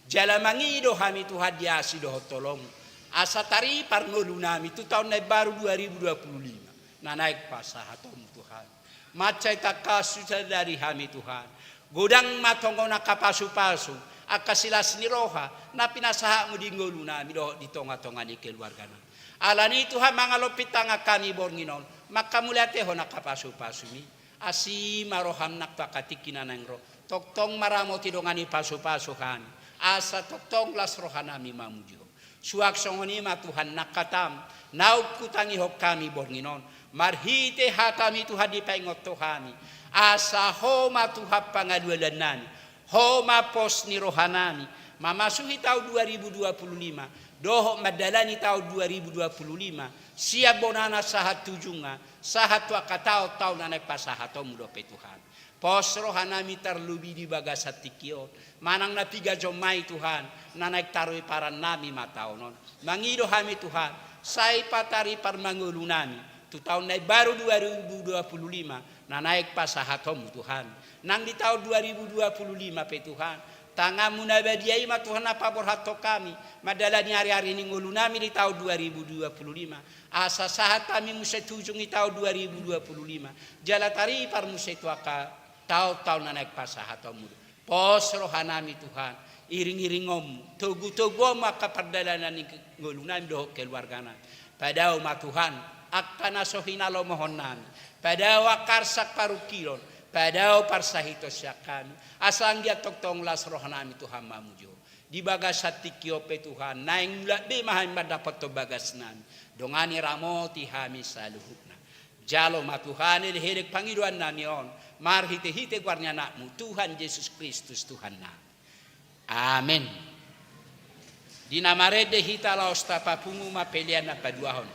Jala mangido hami Tuhan di asi dohot holongmu asa taripar ngolunami tu taon na imbaru dua ribu dua puluh lima na naeng pasahatonmu Tuhan. Mansai tangkas sadari hami Tuhan, godang ma tongon angka pasu-pasu, angka silas ni roha na pinasahatmu di ngolunami dohot di tonga-tonga ni keluarganami. Alani i Tuhan, mangalompit tangan hami borngin on mangkamauliatehon angka pasu-pasumi. Asi ma roham nang tu angka tingki na naeng ro, tongtong ma ramoti dongan i pasu-pasu hami, asa tongtong las rohanami mamuji Ho. Suang songon i ma Tuhan nang hatam naung hutangihon hami borngin on. Marhite hatami Tuhan dipaingot Ho hami, asa Ho ma Tuhan pangalualuannami, Ho ma pos ni rohanami, mamasuhi taon dua ribu dua puluh lima dohot mandalani taon dua ribu dua puluh lima sian bonana sahat tu ujungna, sahat tu angka taon-taon na naeng pasahatonmu dope Tuhan. Pos rohanami tarlobi di bagasan tingki on, manang na piga jom ma i Tuhan, na naeng tariparannami ma taon on. Mangido hami Tuhan, sai pataripar ma ngolunami tu taon na imbaru dua ribu dua puluh lima na naeng pasahatonmu Tuhan. Nang di taon dua ribu dua puluh lima pe Tuhan, tanganmu na badia i ma Tuhan na paborhathon hami mandalani ari-ari ni ngolunami di taon dua ribu dua puluh lima. Asa sahat hami muse tu ujung ni taon dua ribu dua puluh lima, jala taripar muse tu angka taon-taon na naeng pasahatonmu. Pos rohanami Tuhan, iring-iringonmu, togu-toguonmu angka pardalanan ni ngolunami dohot keluarganami. Padao ma Tuhan angka na so hinalomohonnami, padao angka arsak parungkilon, padao parsahiton sian hami, asa anggiat tongtong las rohanami Tuhan mamuji Ho. Di bagasan tingki on pe Tuhan, naeng mulak be ma hami mandapothon bagasnami. Dongani ramoti hami saluhutna. Jalo ma Tuhan elek-elek pangidoannami on marhite-hite goar ni Anakmu Tuhan Jesus Kristus Tuhannami. Amen. Di na marende hita laos tapapungu ma pelean na paduahon.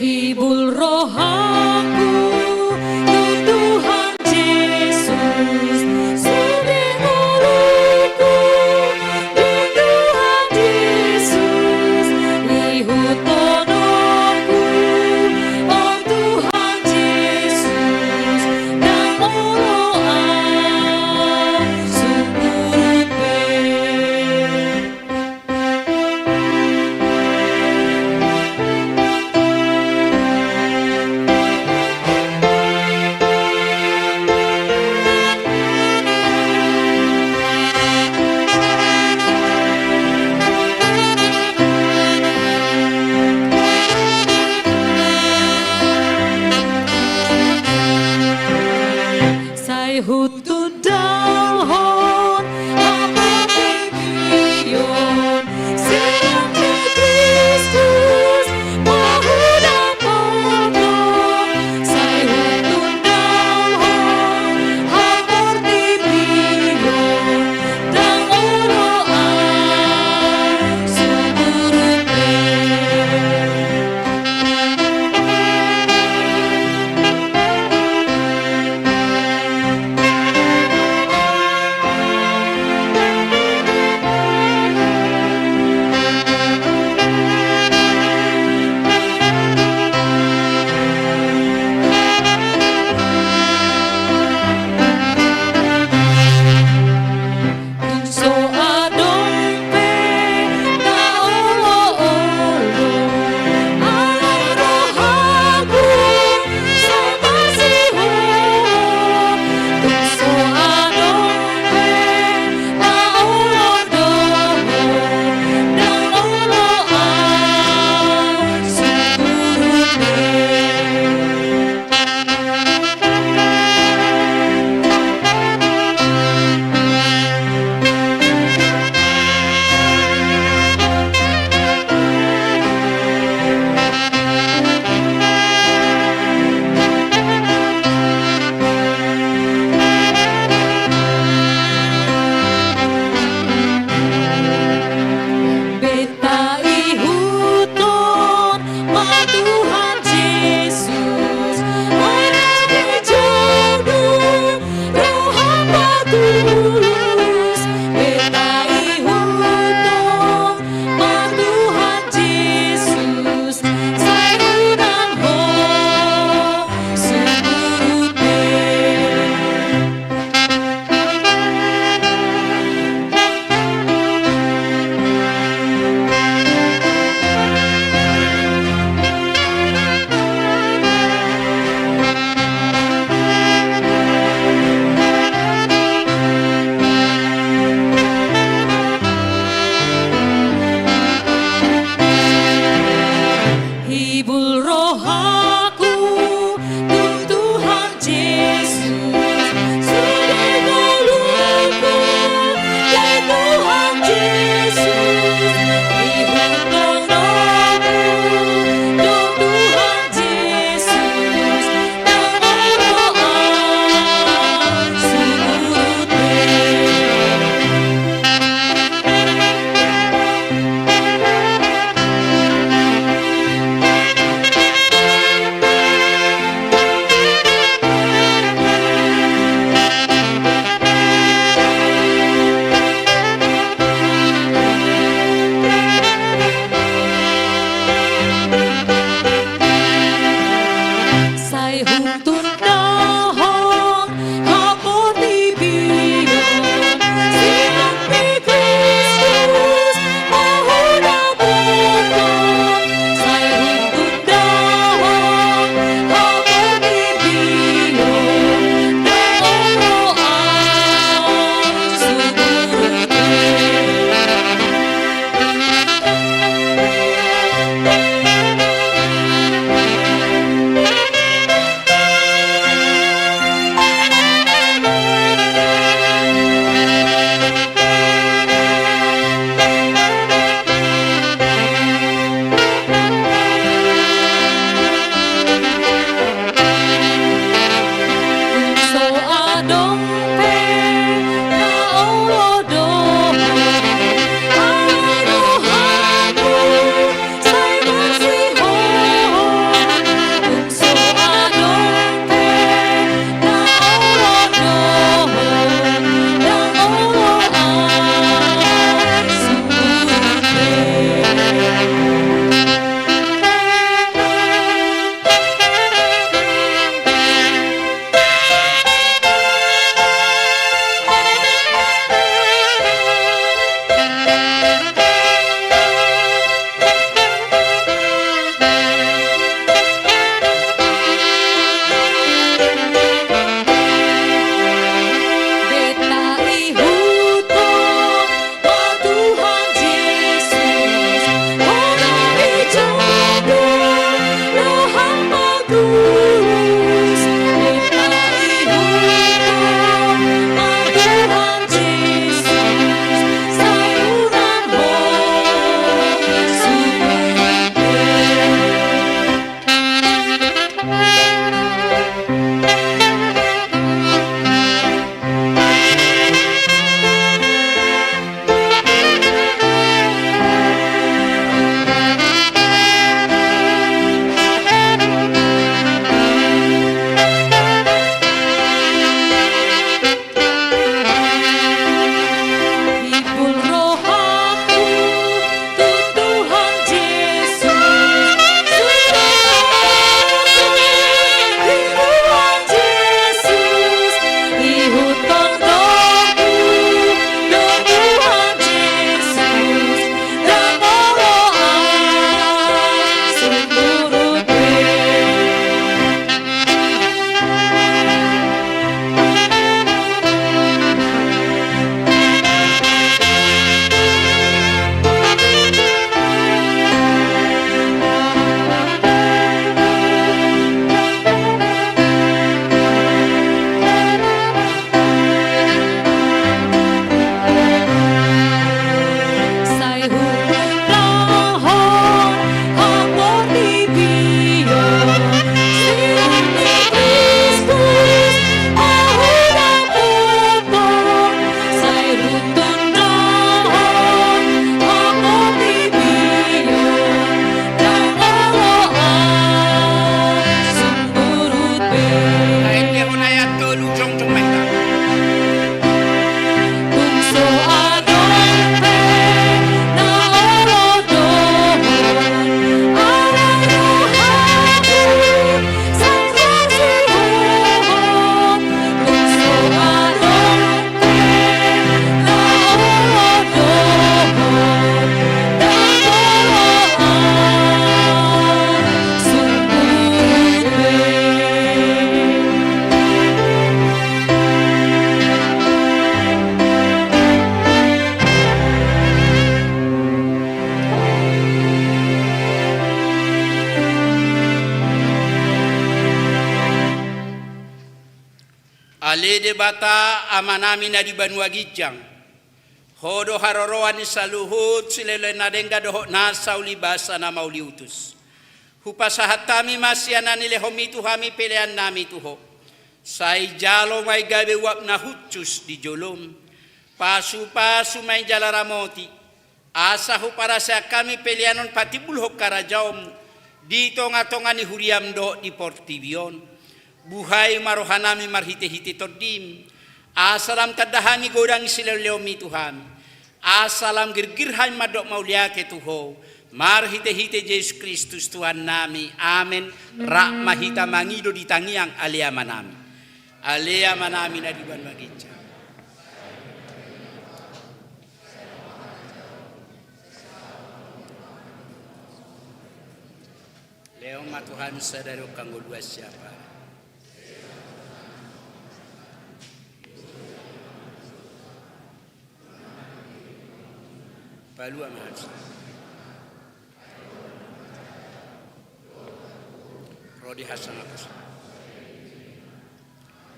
Hibul rohangku tu Tuhan Jesus, sude ngolungku di Tuhan Jesus, ihuthon Ale Debata Amanami na di banua ginjang, Ho do haroroan ni saluhut silehonlehon na denggan dohot nasa ulibasa na mauliutus. Hupasahat hami ma sian na nilehonMi tu hami peleannami tu Ho. Sai jalo ma i gabe uap na hushus di joloM. Pasupasu ma i jala ramoti, asa huparaseang hami pelean on patimbulhon harajaonMu di tongatonga ni huriaM dohot di portibi on. Buhai ma rohanami marhitehite TondiM, asa lam tanda hami godang silehonlehonMi tu hami, asa lam girgir hami mandok mauliate tu Ho, marhitehite Jesus Kristus Tuhannami. Amen. Rap ma hita mangido di tangiang Ale Amanami. Ale Amanami na di banua ginjang. Lehon ma tu hami sadari on hangoluan siapari. Palua ma hami. Ro di hasangapon.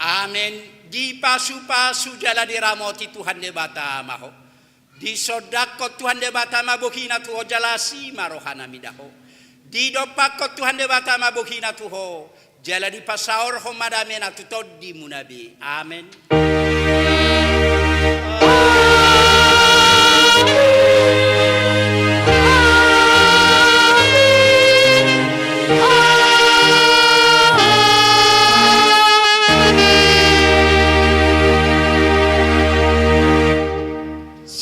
Amen. Dipasupasu jala diramoti Tuhan Debata ma ho. Disondangkon Tuhan Debata ma bohiNa tu ho jala asi ma rohaNa mida ho. Didompakkon Tuhan Debata ma bohiNa tu ho jala dipasaorhon ma dameNa tu tondimuna be. Amen.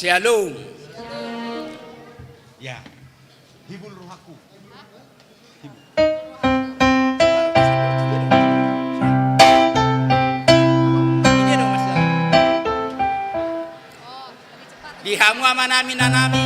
Shalom. Ya. Hibul rohaku. Di hamu amanami, inanami,